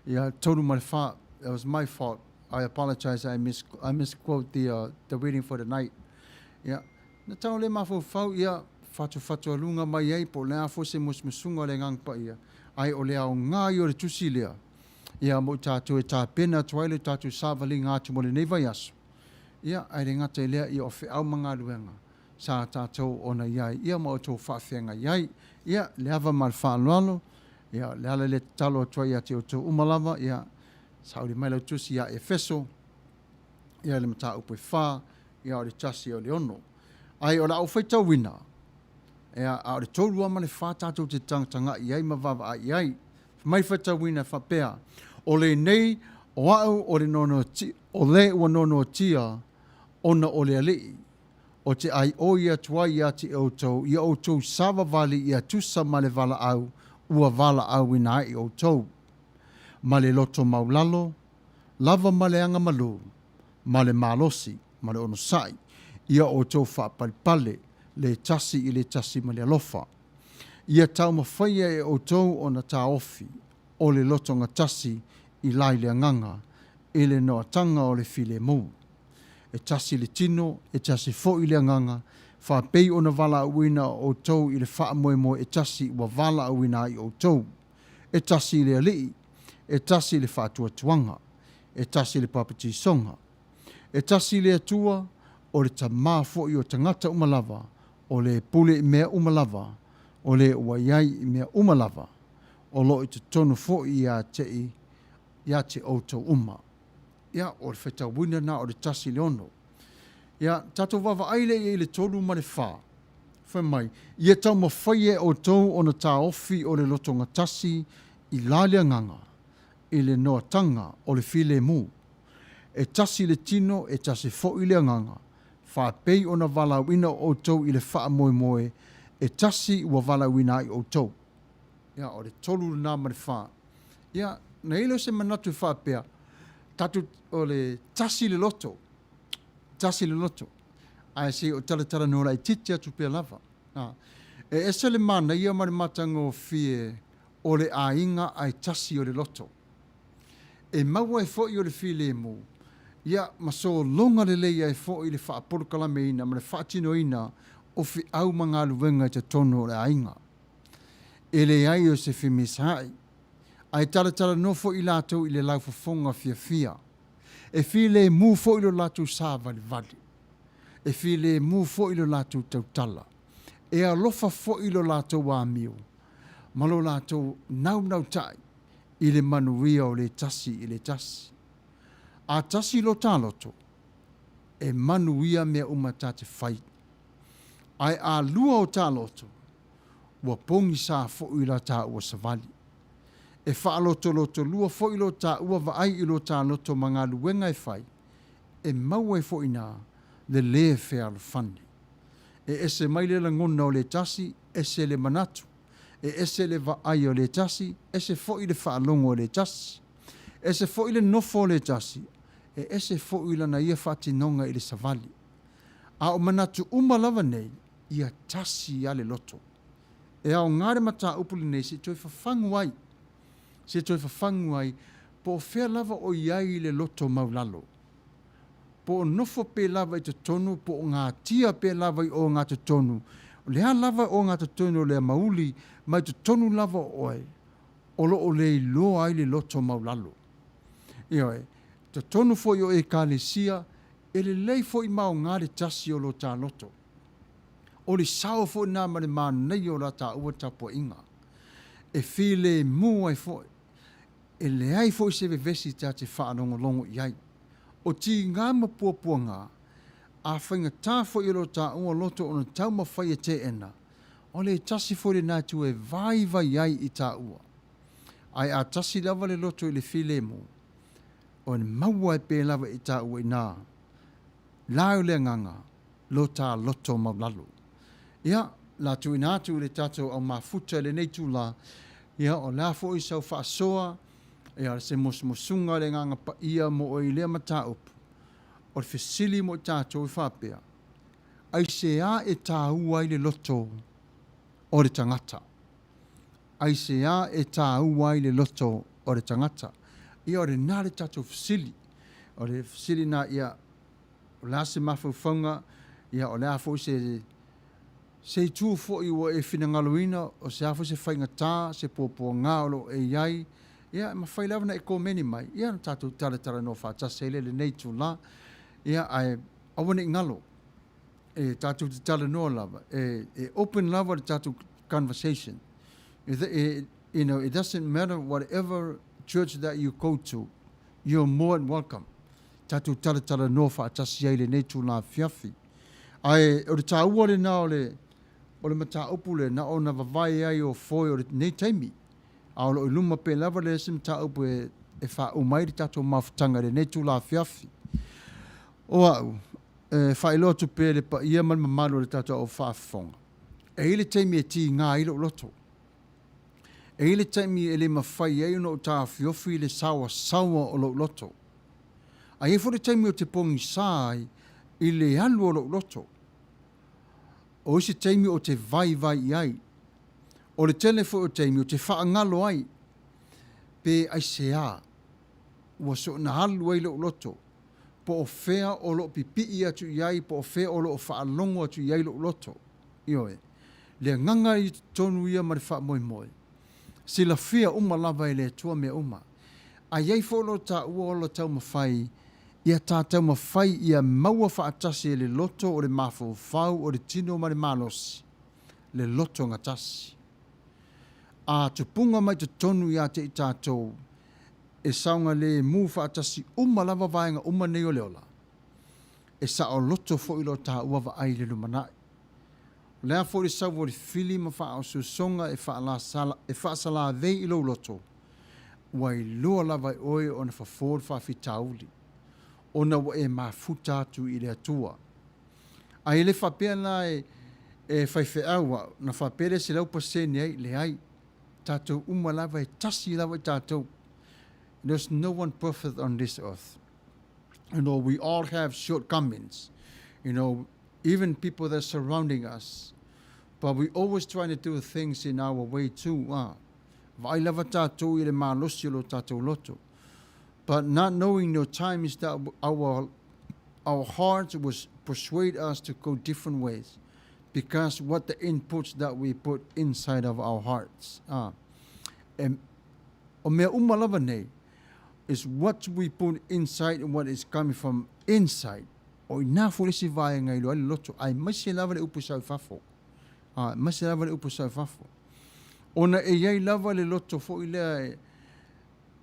ia, 3 ma le 4. That was my fault. I apologize, I, mis I misquote the, the reading for the night. Ia, na tau le mafaufau, ia, fatufatualuga mai ai po o le a foi se musumusuga o le Agaga Paia, ae o le aoga ia o le tusi lea, ia, mo i tatou e tapena atu ai le tatou savaliga atu mo lenei vaiaso. Ia, ae le gata i lea, ia o feau ma galuega sa tatou ona i ai, ia ma outou faafeagai ai. Ia, le ava ma le faaaloalo, ia, o le ala lea e tatalo atu ai ia te outou uma lava, ia, sauli mai lau tusi ia Efeso, ia le mataupu e fa, ia o le 1 o le 6. Ae o le a ou faitauina, ia, a o le 3 lava ma le 4 tatou te tagatagai i ai ma vaavaai i ai. Fai mai faitauina e faapea, O lenei o au o le noanoatia, o le ua noanoatia ona o le Alii, o te ʻaiʻoi atu ai ia te outou ia outou savavali ia tusa ma le valaau ua valaauina ai outou, ma le loto maulalo, lava ma le agamalu, ma le malosi, ma le onosai, ia outou faapalepale le tasi i le tasi ma le alofa. Ia taumafaia e outou ona taofi o le lotogatasi i la i le agaga, i le noataga o le filemu. E tasi le tino, e tasi foi le agaga, faapei ona valaauina outou i le faamoemoe e tasi ua valaauina ai outou. E tasi le Alii, e tasi le faatuatuaga, e tasi le papatisoga. E tasi le Atua, o le Tama foi o tagata uma lava, o le pule i mea uma lava, o le ua i ai i mea uma lava, o lo o i totonu foi ia te i, ia te outou uma. Ia, o le faitauina lena o le 1 i le 6. Ia, tatou vaavaai lea i ai i le 3 ma le 4. Fai mai, Ia taumafaia e outou ona taofi o le lotogatasi i la le agaga, i le noataga o le filemu. E tasi le tino, e tasi foi le agaga, faapei ona valaauina outou i le faamoemoe e tasi ua valaauina ai outou. Ia, o le 3 lena ma le 4. Ia, na i ai lea o se manatu e faapea, tatou, o le tasi le loto, tasi le loto, ae se i ou talatalanoa laitiiti atu pea lava. A, e ese le manaia ma le matagofie o le aiga ae tasi o le loto. E maua ai foi o le filemu, ia, ma sologa lelei ai foi le faapolokalameina ma le faatinoina o feau ma galuega i totonu o le aiga. E leai o se femesaai, ae talatalanoa foi i latou i le laufofoga fiafia. E filemu foi lo latou savalivali. E filemu foi lo latou tautala. E alofa foi lo latou amio ma lo latou naunautai i le manuia o le tasi i le tasi. A tasi lo ta loto, e manuia mea uma ta te fai. Ae a lua o ta loto, ua pogisa foi la taua savali. E faalotolotolua foi lo taua vaai i lo ta loto ma galuega e fai, e maua ai foi ina le lē fealofani. E ese mai le lagona o le tasi, ese le manatu. E ese le vaai o le tasi, ese foi le faalogo o le tasi. Ese foi le nofo o le tasi, e ese foi lana ia faatinoga i le savali. A o manatu uma lava nei, ia tasi lava le loto. E aoga le mataupu lenei se i toe fafagu ai, se i toe fafagu ai po o fea lava o i ai le loto maulalo. Po o nofo pea lava i totonu, po o gatia pea lava i ogatotonu. O le a lava ogatotonu o le mauli mai totonu lava o oe, o lo o le iloa ai le loto maulalo. Ioe, totonu foi o Ekalesia, e lelei foi ma aoga le tasi o lo ta loto. O le sao foi lena ma le manaia o la taua tapuaiga. E filemu ai foi. E leai foi se vevesi ta te faalogologo i ai. O tiga ma puapuaga, a faigata foi i lo taua loto ona taumafai e teena, o le tasi foi lena itu e vaivai ai i taua. Ae a tasi lava le loto i le filemu, o le maua ai pea lava i taua inā la o le agaga lo ta loto maulalo. Ia, la tuuina atu i le tatou au mafuta i lenei itula, ia, o le a foi sau faasoa, ia, se musumusuga o le Agaga Paia mo oe i lea mataupu, o le fesili mo i tatou e faapea, Aisea e tāua ai le loto o le tagata? Aisea e tāua ai le loto o le tagata? Ia, o lena le tatou fesili. O le fesili lena, ia, o le a se mafaufauga, ia, o le a foi se, se itu foi ua e finagaloina, o se a foi se faigata, se puapuaga o lo o e i ai, ia, e mafai lava ona e komeni mai, ia, ona tatou talatalanoa faatasi ai lea i lenei itula. Ia, ae aua ne i galo, e tatou te talanoa lava, e, e open lava le tatou conversation. It, it, you know, it doesn't matter whatever church that you go to, you're more than welcome. Tatou talatalanoa faatasi ai i lenei itula afiafi. Ae o le taua lena o le, o le mataupu lea, na ona vavae ai o foe o lenei taimi. A o lo o i luma pea lava le isi mataupu e, e faauma ai le tatou mafutaga i lenei itula afiafi. O au, e faailoa atu pea i le paia ma le mamalu o le tatou au faafofoga, e i ai le taimi e tiga ai lou loto. E i ai le taimi e le mafai ai ona ou taofiofi le saoasaoa o lou loto. A i ai foi le taimi ou te pogisa ai i le alu o lou loto. O isi taimi ou te vaivai i ai. O le tele foi o taimi ou te faagalo ai pe aisea ua soona alu ai lou loto, po o fea o lo o pipii atu i ai, po o fea o lo o faalogo atu i ai lou loto. Ioe. Le agaga i totonu ia ma le faamoemoe. Silafia uma lava e le Atua mea uma. A i ai foi lo taua ola taumafai, ia ta taumafai ia maua faatasi e le loto o le mafaufau o le tino ma le malosi, le loto gatasi. A tupuga mai totonu ia te i tatou, e saogalemu faatasi uma lava vaega uma nei o le ola, e saoloto foi lo taua vaai i le lumanai. O le a foi le sau o le fili ma faaosoosoga e e faasalavei i lou loto, ua iloa lava e oe ona fofo le faafitauli, ona ua e mafuta atu i le Atua. A e le faapea la e, e faifeau au, na faapea lea 100% ai, leai. Tatou uma lava e tasi lava i tatou. There's no one perfect on this earth. You know, we all have shortcomings. You know, even people that are surrounding us. But we always trying to do things in our way too. Ah. Vaai lava tātou i le malosi o lo tātou loto. But not knowing no time is that our, our hearts was persuade us to go different ways because what the inputs that we put inside of our hearts. Ah. E, o mea uma lava nei is what we put inside and what is coming from inside. O ina foi le isi vaega i iloa ai le loto, aemaise lava le upu sau i fafo. Aemaise lava le upu sau i fafo. Ona e i ai lava le loto foi lea e,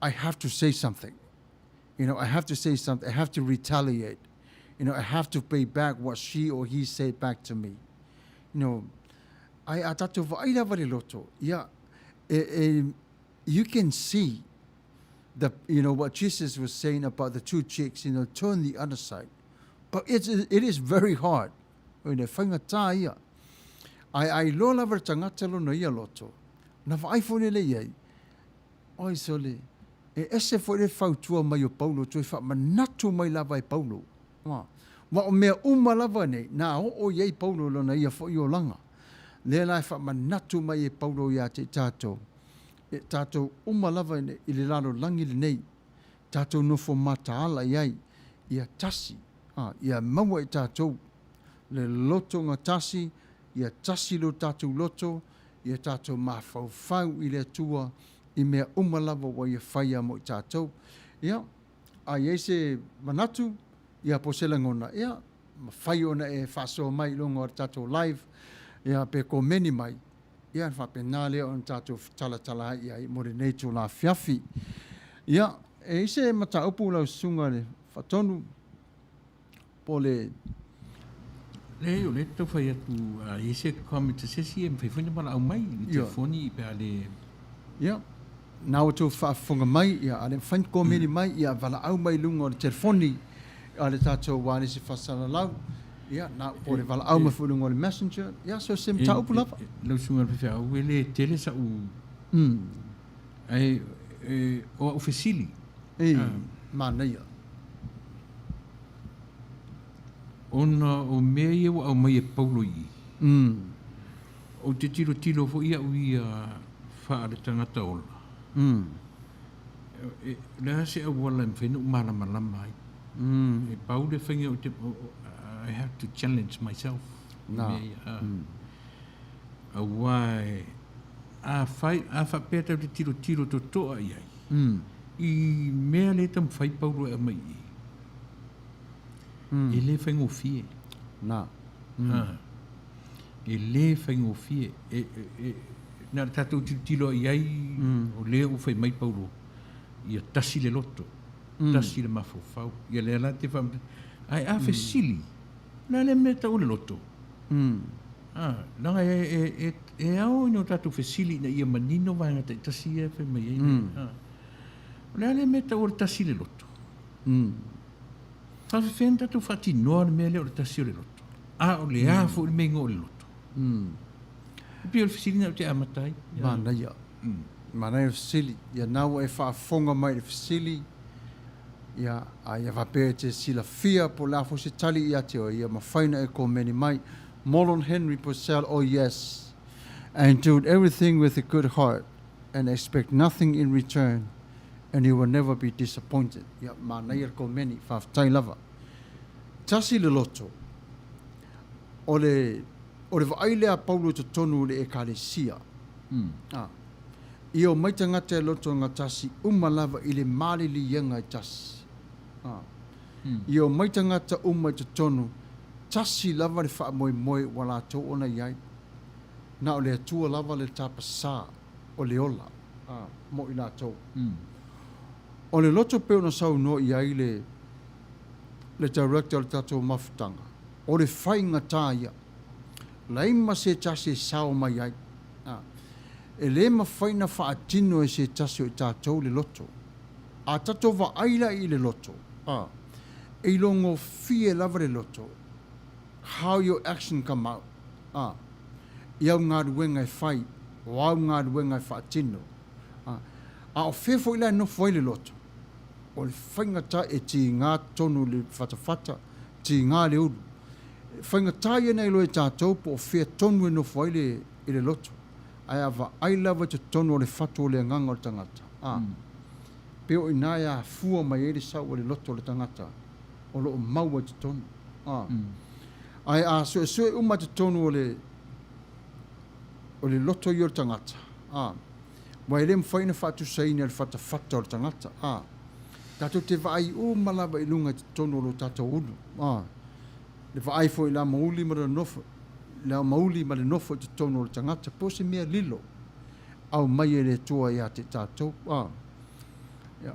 I have to say something. You know, I have to say something. I have to retaliate. You know, I have to pay back what she or he said back to me. You know, ai a tatou vaai lava le loto, ia, e, e, you can see the, you know, what Jesus was saying about the two cheeks, you know, turn the other side. But it's, it is very hard. O le faigata ia. Ai ai loa lava le tagata lona ia loto, na vaai foi lele i ai, oi sole, e ese foi le fautua mai o Paulo, toe faamanatu mai lava e Paulo. Ua o mea uma lava nei, na oo i ai Paulo lona ia foi olaga. Lea la e faamanatu mai e Paulo ia te i tatou, e tatou uma lava i le lalolagi lenei, tatou nofo mataala i ai, ia tasi, a, ia maua e tatou le loto gatasi, ia tasi lo tatou loto, ia tatou mafaufau i le Atua i mea uma lava ua Ia faia mo i tatou. Ia, a i ai se manatu, ia po o se lagona, ia, mafai ona e faasoa mai i luga o le tatou live, ia, pe komeni mai, ia ona faapena lea ona tatou talatala ai i ai mo lenei itula afiafi. Ia, e i ai se mataupu lau Susuga i le Faatonu, po o le...
Leai, o lea e tau fai atu, a i ai se comment a se isi, e mafai foi ona valaau mai i le telefoni pe a le...
Ia, na ua outou faafofoga mai, ia, a le mafai ona komeni mai, ia valaau mai i luga o le telefoni a le tatou ualesi faasalalau, ia, na, po o le valaau mai foi i luga o le messenger, ia, so se mataupu lava.
Lau Susuga i le Faifeau, e le tele sa'u, ae o au fesili.
E, manaia.
Ona o mea ia ua aumai e Paulo i i, ou te tilotilo foi au ia faale-tagata ola, o le a se auala e mafai ona ou malamalama ai. E pau le faiga ou te, I have to challenge myself i mea ia. Aua a fai, a faapea tatou te tilotilo totoa i ai, i mea lea e taumafai Paulo e aumai i i, E le faigofie.
Na.
Mm. E le faigofie. E, e, e, na o le tatou tilotilo i ai, mm. o lea ua fai mai Paulo, ia tasi le loto, mm. tasi le mafaufau. Ia lea la te wha... Ai a fesili, mm. na le mea tau le loto.
Mm.
Ah, leaga e, e, e, e ao ina o tatou fesili ina ia manino vaega taitasi ia e fai mai ai. Mm. Ah. O le a le mea tau o le tasi le loto.
Mm.
Faafefea ona tatou faatinoa le mea lea o le tasi o le loto? A o le a foi le mea igoa o le loto? E pei o le fesili lena ou te amata ai.
Manaia. Manaia le fesili. Ia na ua e faafofoga mai i le fesili, ia, a ia faapea e te silafia po o le a foi se tali ia te oe, ia mafai ona e komeni mai. Morlon Henry Purcell, Oh yes, and do everything with a good heart and expect nothing in return. and you will never be disappointed. Ia, manaia le komeni, faafetai lava. Tasi le loto, o le, o le vaai lea a Paulo i totonu o le Ekalesia.
Mm.
Ah. Ia omai tagata e loto gatasi uma lava i le maliliega e tasi. Ah.
Mm.
Ia omai tagata uma i totonu, tasi lava le faamoemoe ua latou ona i ai. Na o le Atua lava le tapasā o le ola. mo i latou. O le loto pei ona saunoa i ai le le Director o le tatou mafutaga, o le faigata ia. Leai ma se tasi e sao mai ai. E le mafai ona faatino e se tasi o i tatou le loto. A tatou vaai la i le loto, e ilogofie lava le loto, how your action come out. I au galuega e fai, o au galuega e faatino. A, a o fea foi la e nofo ai le loto? O le faigata e tiga tonu le fatafata, tiga le ulu. E faigata ia na iloa e tatou po o fea tonu e nofo ai le, i le loto. Ae a vaai lava i totonu o le fatu o le agaga o le tagata, a, pei o i ina e afua mai ai le sau o le loto o le tagata o lo o maua i totonu. A. Ae a suesue uma totonu o le o le loto ia o le tagata, a, aua e le mafai ona faatusaina le fatafata o le tagata, a. Tatou te vaai uma lava i luga i totonu o lo tatou ulu, a. Le vaai foi i le amouli ma le nofo, le aomauli ma le nofo i totonu o le tagata, po o se mea lilo aumai e le Atua ia te tatou, a. Ia.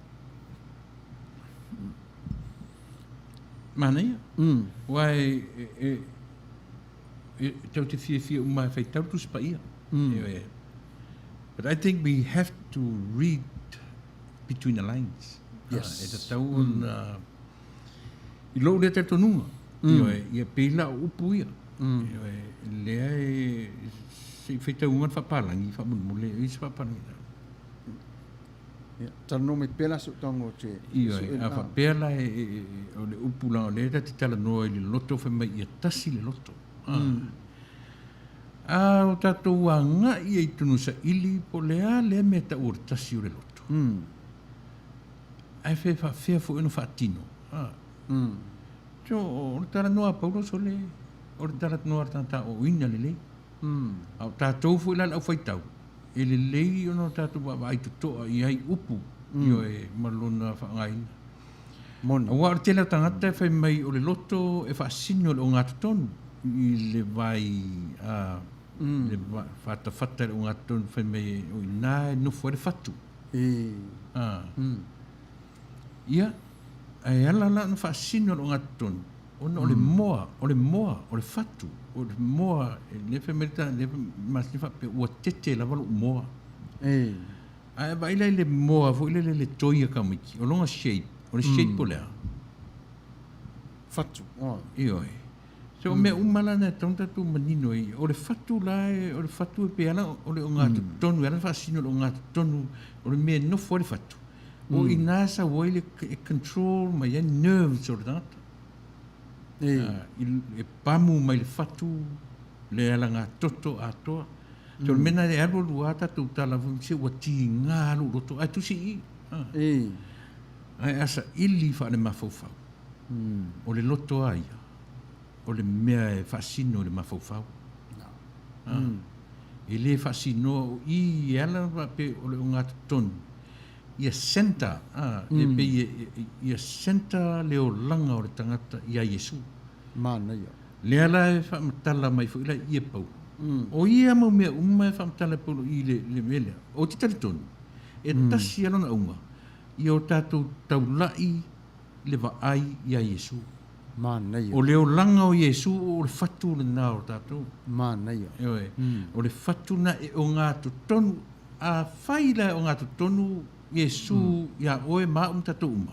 Manaia. Aua e, e, e, tau te fiafia uma e faitau le Tusi Paia. Mm. But I think we have to read between the lines.
Yes.
E tatau ona i lou lea talitonuga. Mm. Ioe, ia pei la o upu ia. Mm. Ioe, lea e se i faitauga le faapalagi faamolemole, e i se faapalagi.
Ia, talanoa mai pea la si ou tago te...
Ioe, a faapea la e, e, e, o le upu la o lea ta te talanoa i le loto fai mai ia tasi le loto. Ah. A o tatou agai ai i totonu o saili po o le a lea mea e tau o le tasi o le loto. Ae fe faafefea foi ona faatino. A. So, o le talanoa a Paulo sole, o le talanoa a le tagata aoaoina lelei. A o tatou foi la le aufaitau, e lelei ona o tatou vaavaai totoa i ai upu, ioe, ma lona faaaogaina.
Moni.
Aua o le tele o tagata e fai mai o le loto e faasino i le ogatotonu i le vai a le fatafata i le ogatotonu fai mai o i ina e nofo ai le fatu. A. Ia, ae ala la ona faasino i le ogatotonu ona o le moa, o le moa, o le fatu, o le moa, lea fai mai le tagata, lea masani faapea ua tete lava lou moa. Ae vaai la i le moa foi lele le toi a tamaiti, o lona shape, o le shape o le a?
Fatu, oh.
Ioe. So o mea uma la na e tatau ona tatou manino ai, o le fatu la, o le fatu e pei lava o le ogatotonu, e ala ona faasino le ogatotonu, o le mea e nofo ai le fatu, o i ina e sau ai le, e control mai ai nerves o le tagata. E pamu mai le fatu, le alagatoto atoa. So o le mea lena e alu alu lava tatou tala foi se ua tiga lou loto ae tusi i i. Ae a saili faalemafaufau, o le loto lava ia, o le mea e faasino i le mafaufau. E le faasinoa o i e ala ona faapea o le ogatotonu, ia centre, e pei ia centre le olaga o le tagata ia Iesu.
Manaia.
Lea la e faamatala mai foi la i e Paulo. O ia mau mea uma e faamatala e Paulo i le mea lea. Ou te talitonu, e tasi lava lona auga, ia o tatou taulai le vaai ia Iesu.
Manaia.
O le olaga o Iesu o le fatu lena o tatou.
Manaia.
Ioe. O le fatu lena e ogatotonu. Afai la e ogatotonu Iesu ia oe ma au ma tatou uma,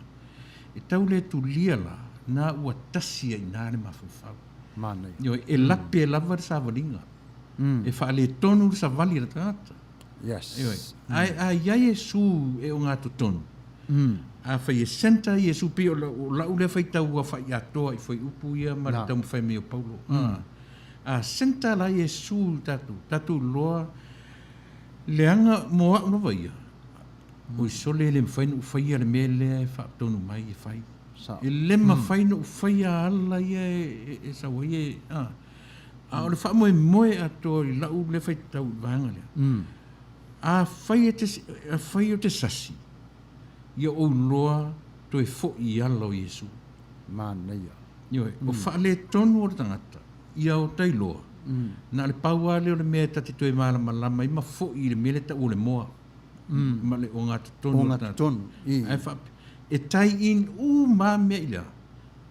E tau le tulia la, na ua tasi ai i ina le mafaufau.
Manaia.
Ioe, e lape lava le savaliga. E faaletonu le savali a le tagata.
Yes.
Ioe. Ae a i ai Iesu e ogatotonu, afai e centre Iesu, pei o lau lea faitau ua fai atoa i fuaiupu ia ma le taumafai mai o Paulo. A centre la Iesu i tatou, tatou iloa leaga mo au lava ia, Oi sole e le mafai ona ou faia le mea lea e faatonu mai e fai. E le mafai ona ou faia ala ia e sau ai e, a. A o le faamoemoe atoa i lau lea faitau i le vaega lea, afai e te, afai ou te sasi, ia ou iloa toe foi i ala o Iesu.
Manaia.
Ioe, o faaletonu o le tagata, ia o ta iloa, na o le pau lava lea o le mea ta te toe malamalama ai ma foi i le mea lea e tau o le moa. ma le ogatotonu o le tagata.
Ogatotonu, i.
Ae faapea, e tie in uma lava mea i le a?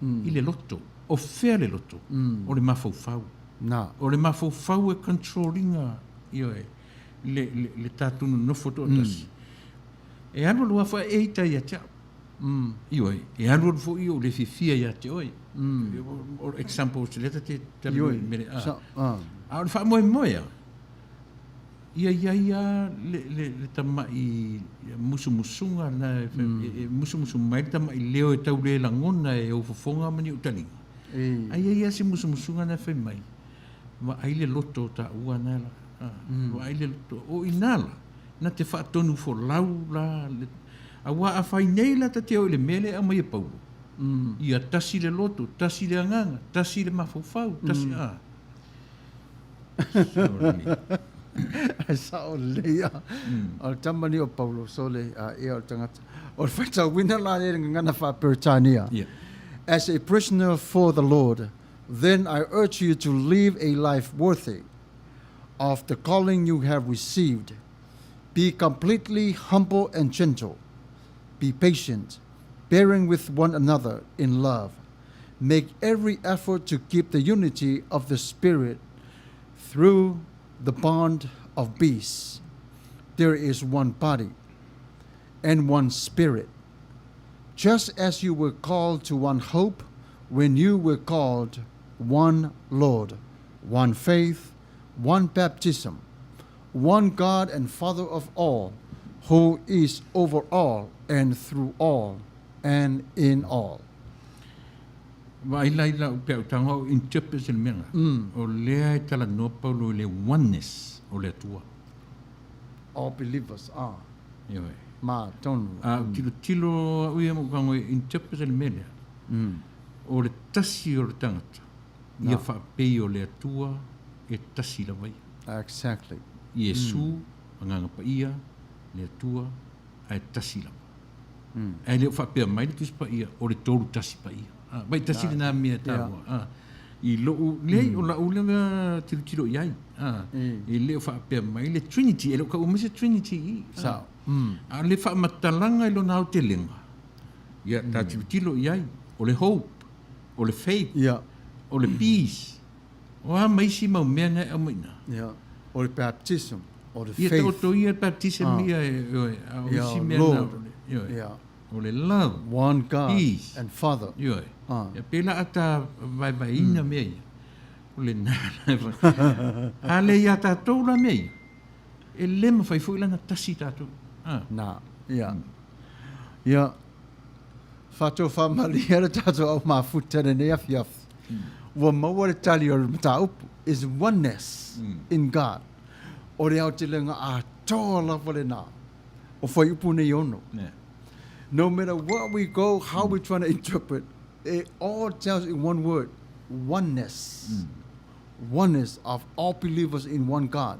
I le loto. O fea le loto? O le mafaufau.
Na.
O le mafaufau e control ina, ioe, le, le, le tatou nonofo toatasi. E alualu lava foi e ita ia te au. Ioe, e alualu foi ou le fiafia ia te oe. O example, o se lea ta te talanoa i le mea lea.
Sa, a.
A o le faamoemoe lava, Ia i ai lava le tamai musumusuga lena e musumusu mai le tamai leo e tau le lagona e ou fofoga ma ni ou taliga. Ae i ai lava si musumusuga lena e fai mai, vaai le loto o taua na la, vaai le loto. O i ina la, na te faatonu folau la, aua a fai nei la ta te o i le mea lea e aumai e Paulo, ia tasi le loto, tasi le agaga, tasi le mafaufau, tasi, a.
Ae sao lelei a. O le tama ni o Paulo, sole a ia o le tagata. O le faitauina la lea i le gagana faa-Peretania.
Yeah.
As a prisoner for the Lord, then I urge you to live a life worthy of the calling you have received. Be completely humble and gentle. Be patient, bearing with one another in love. Make every effort to keep the unity of the Spirit through the bond of peace. There is one body and one Spirit, just as you were called to one hope when you were called, one Lord, one faith, one baptism, one God and Father of all, who is over all and through all and in all.
Vaai la i lau pe a ou tago au interpret le mea lena. O lea e talanoa Paulo i le oneness o le Atua.
All believers are.
Ioe.
Ma tonu.
A ou tilotilo au ia ma ou tago e interpret le mea lea. O le tasi o le tagata, ia faapei o le Atua e tasi lava ia.
Exactly.
Iesu, Agaga Paia, le Atua, ae tasi lava. Ae le o faapea mai le Tusi Paia o le tolu tasi paia. A, vai tasi lena mea e taua. A, i lou, leai, o lau lea tilotilo i ai. A, e le o faapea mai le Trinity, e le o taua mai se Trinity i i.
Sao.
A o le faamatalaga i lona aotelega, ia, ta tilotilo i ai, o le hope, o le faith, o le peace, O a ma isi mau mea na e aumai i ina?
Ia, o le baptism, o le
Ia
faith.
taoto ia le baptism ia e, ioe, a o
Ia,
isi mea na,
Lord.
ioe,
Ia.
o le love,
One God
peace.
and Father.
Ioe.
Ah.
Ia pēlā a ta vaevaeina mea ia. O le na A le iā tātou la mea ia, e le mawhai foi lana tasi tātou. Ah.
Na, ia. Ia, Whatofaamalie le tatou au mafuta lenei afiafi. Ua maua le tali o le mataupu is oneness in God. O le aotelega atoa lava lena o fuaiupu nei ono. No matter where we go, how we trying to interpret, it all tells in one word, oneness. Oneness of all believers in one God.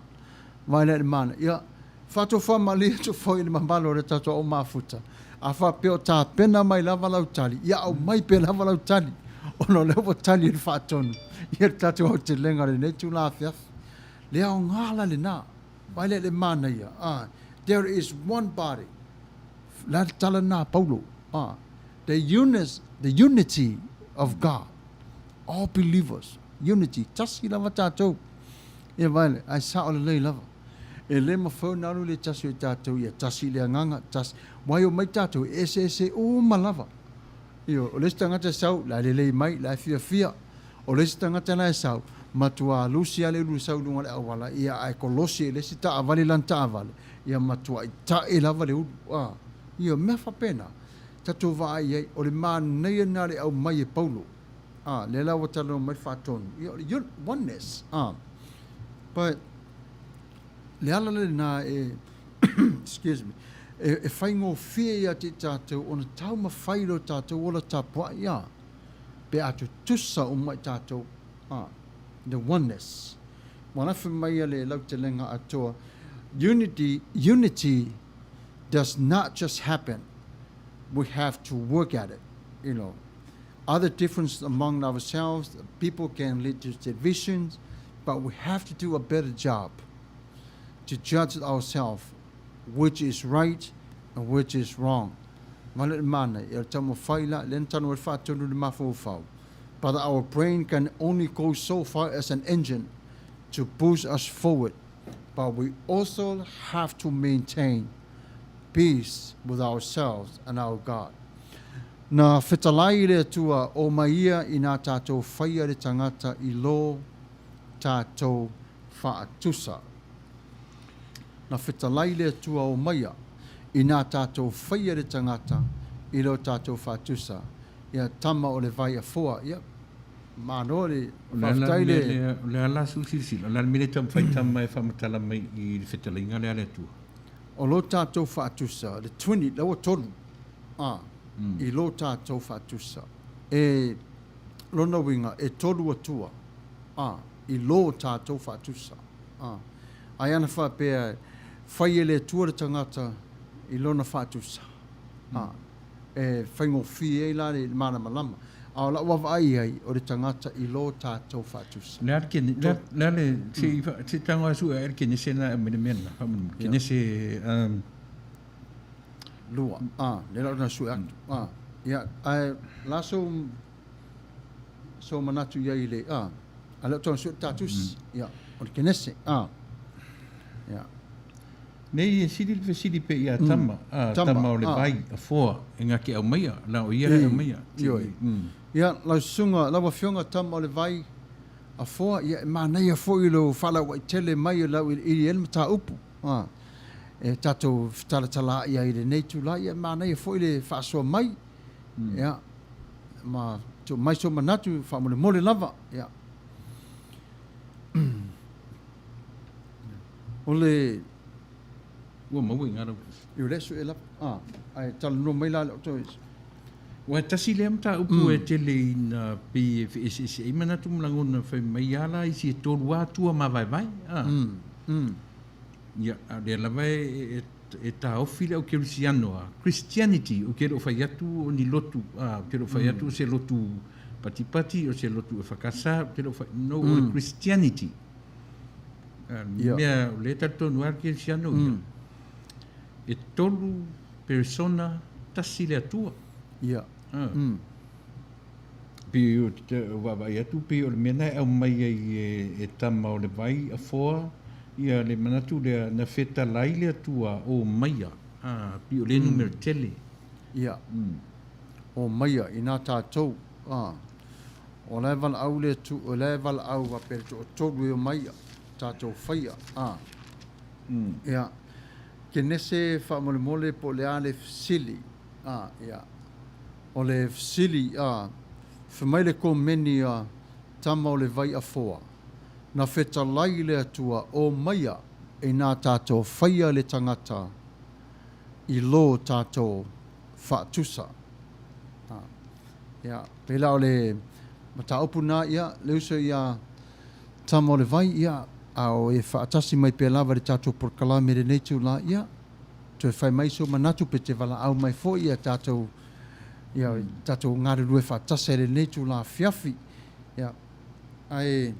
Vaelea le mana. Ia, faatofamalie atu foi i le mamalu o le tatou au mafuta, a faapea o tapena mai lava lau tali, ia aumai pea lava lau tali, ona o lea ua tali e le faatonu ia le tatou aotelega o lenei itula afiafi. Le aoga la lena. Vaelea le mana ia. Ah, there is one body. Le a le tala lena a Paulo? Ah, the unis, the unity of God. All believers, unity, tasi lava tatou. Ia vaele, ae sao lelei lava. E le mafai ona alu le tasi o i tatou, ia tasi i le agaga, tasi. Wai o mai tatou, e eseese uma lava. Ioe, o le isi tagata e sau, la e lelei mai, la e fiafia. O le isi tagata la e sau, matuā lusi lava le ulu sau i luga o le auala, ia ae kolosi e le isi taavale i lana taavale, ia matuai tae lava le ulu. A, ioe, mea faapena. Tatou vaai i ai, o le manaia lena o le aumai e Paulo. A, lea la ua talanoa mai le faatonu, ia o le oneness. A, but le ala lena e, excuse me, e, e faigofie ia te i tatou ona taumafai lo tatou ola tapuai, a, pe a tutusa uma i tatou, a, the oneness. Ua lafi mai ia le lautelega atoa, unity, unity does not just happen, we have to work at it, you know. Other differences among ourselves, people can lead to divisions, but we have to do a better job to judge ourselves which is right and which is wrong. Vale le mana, e o taumafai la, le tanu e whaatonu le mafaufau. But our brain can only go so far as an engine to push us forward. But we also have to maintain peace with ourselves and our God. Na fetalai i le Atua o mai ia i nā tātou whaia le tangata i lo tātou whaatusa. Na fetalai le Atua o maia i nā tātou whaia le tangata i lo tātou whaatusa. Ia tama o le vai a foa, ia, mano le,
O le ala
whawhetai le.
mea lea, o le ala su silasila, o le ala mea lea e taumafai tama e faamatala mai i le fetalaiga lea a le Atua.
O lo tātou whaatusa, le twini, laua tolu, a, i lo tātou whaatusa. E, lona uiga, e tolu atua, a, i lo tātou whaatusa. A, ai ana whaapea, whai e le Atua le tangata i lona whaatusa. A, e faigofie ai la le malamalama. A o lau vaavaai i ai, o le tagata i lo tatou faatusa.
Le a le kene, le a, le a le, se i, se tago a sue ai le kenese na e aumai le mea lena, faamolemole. Kenese, um.
Lua, a, lea la o na sue atu. A, ia, ae la sou, sou manatu i ai i le, a, a le o tau sue le tatusi, ia, o le kenese, a, ia.
Nei e sili le fesili pe ia tama, a tama o le vai, a foa, e nga ke aumaia, la o ia le aumaia.
Ioe. Ia, lau susuga, lau afioga tama o le vai, a foa, ia e manaia foi lou faalauaitele mai o lau iliili ai le mataupu. A, e tatou fetalatalaai ai i lenei itula, ia e manaia foi le faasoa mai. Ia. ma tuu mai sou manatu faamolemole lava, ia. O le
Ua maua i ina lau.
I o lea sue lava, a, ae talanoa mai la le o toe.
Ua e tasi lea mataupu e tele ina pei e feeseeseai ai manatu ma lagona fai mai a la isi e tolu a Atua mavaevae, a. Ia, a o lea lava e, e taofi le au kerisiano a, Christianity, ou te le o fai atu o ni lotu, a, ou te le o fai atu o se lotu patipati, o se lotu EFKS, ou te le o fai, no, o le Christianity. A,
Ia.
mea, o lea e talitonu lava le kerisiano ia, e tolu persona, tasi le Atua.
Ia.
A. Pei o te vaavaai atu pei o le mea lena e aumai ai e tama o le vai afoa ia le manatu lea na fetalai le Atua o maia a pei o lea numera tele.
Ia. O maia inā tātou, a. O la e valaau le o la e valaau faapea le toatolu e omai tātou faia, a. Ia. Kenese faamolemole po o le a le fesili, a, ia. O le fesili, a, fai mai le komeni a tama o le vai afoa, na fetalai le Atua omaia inā tātou faia le tangata i lō tātou faatusa. A, ia, pēlā o le mataupu nā, ia, le uso iā tama o le vai, ia, a o e faatasi mai pea lava i le tātou polokalame i lenei itulā, ia, toe fai mai sou manatu pe te valaau mai foi ia tatou ia tatou galulue faatasi ai lenei itula afiafi. Ia, ae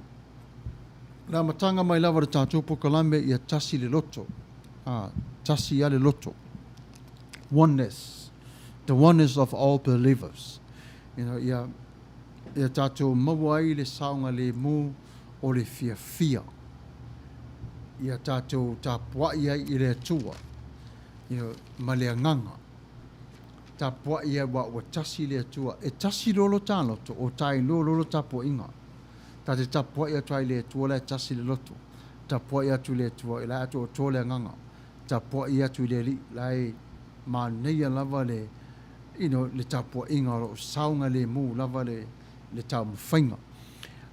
le amataga mai lava o le tatou polokalame ia tasi le loto. A, tasi ia le loto. Oneness. The oneness of all believers. You know, ia, ia tatou maua ai le saogalemu o le fiafia. Ia tatou tapuai ai i le Atua, ia, ma le agaga. Tapuai ai aua ua tasi le Atua. E tasi loa lo ta loto, o ta iloa loa lo tapuaiga. Ta te tapuai atu ai i le Atua la e tasi le loto. Tapuai atu i le Atua, la e atoatoa le agaga. Tapuai atu i le Alii, la e manaia lava le, you know, le tapuaiga o lo o saogalemu lava le, le taumafaiga.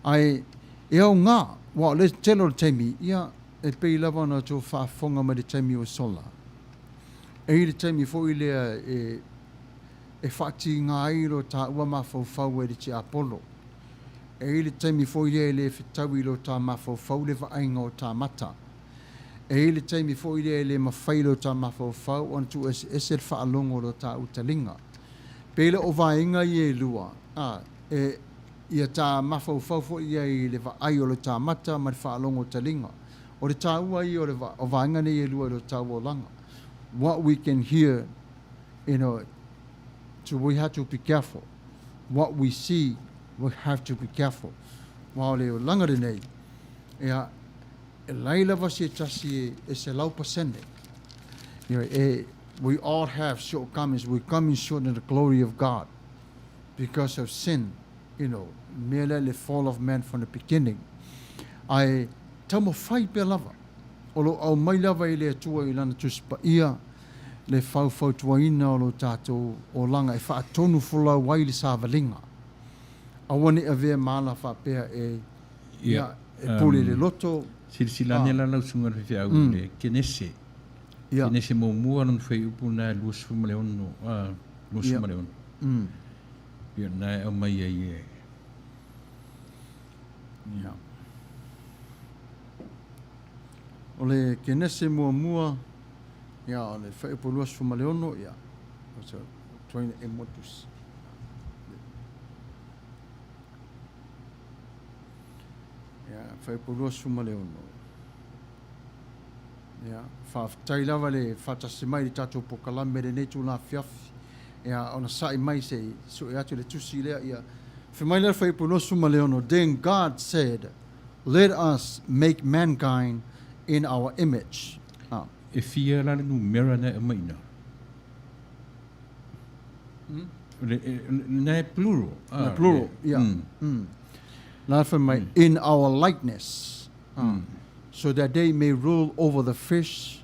Ae e aoga, aua o le tele o le taimi, ia, e pei lava ona outou faafofoga mai le taimi ua sola. E i ai le taimi foi lea e, e faatiga ai lo taua mafaufau e le tiapolo. E i ai le taimi foi lea e le fetaui i lo ta mafaufau le vaaiga o ta mata. E i ai le taimi foi lea e le mafai e lo ta mafaufau ona tuueseese le faalogo o lo ta utaliga. Pei la o vaega ia e lua, a, e, ia ta mafaufau foi ia i le vaai o lo ta mata ma le faalogo o taliga. O le taua ia o le o vaega nei e lua i lo taua olaga. What we can hear, you know, so we have to be careful. What we see, we have to be careful. Aua o le olaga lenei, ia, e leai lava se tasi e 100%. You know, e, we all have shortcomings. We're coming short in the glory of God because of sin, you know, mea lea le fall of man from the beginning. Ae taumafai pea lava, o lo o aumai lava e le Atua i Lana Tusi Paia le faufautuaina o lo tatou olaga e faatonu folau ai le savaliga. Aua ne i avea ma ala faapea e, ia, e pule le loto.
Silasila ane la lau susuga i le faifeau i le Kenese. Kenese muamua lona fuaiupu lena e 26, a, 26. Pei o lena e aumai ai e.
Ia. O le Kenese muamua, ia, o le fuaiupu 26, ia, o se tuaiina e motus. Ia, fuaiupu 26. Ia, faafetai lava le faatasi mai i le tatou polokalame i lenei itula afiafi. Ia, ona sa'i mai se i sue atu le tusi lea, ia, fai mai lea le fuaiupu 26, Then God said, Let us make mankind in our image. Ah.
E fia la le numera na e aumai i ina? Lena e plural.
Ah, plural, ia. La fai mai, in our likeness. Ah. So that they may rule over the fish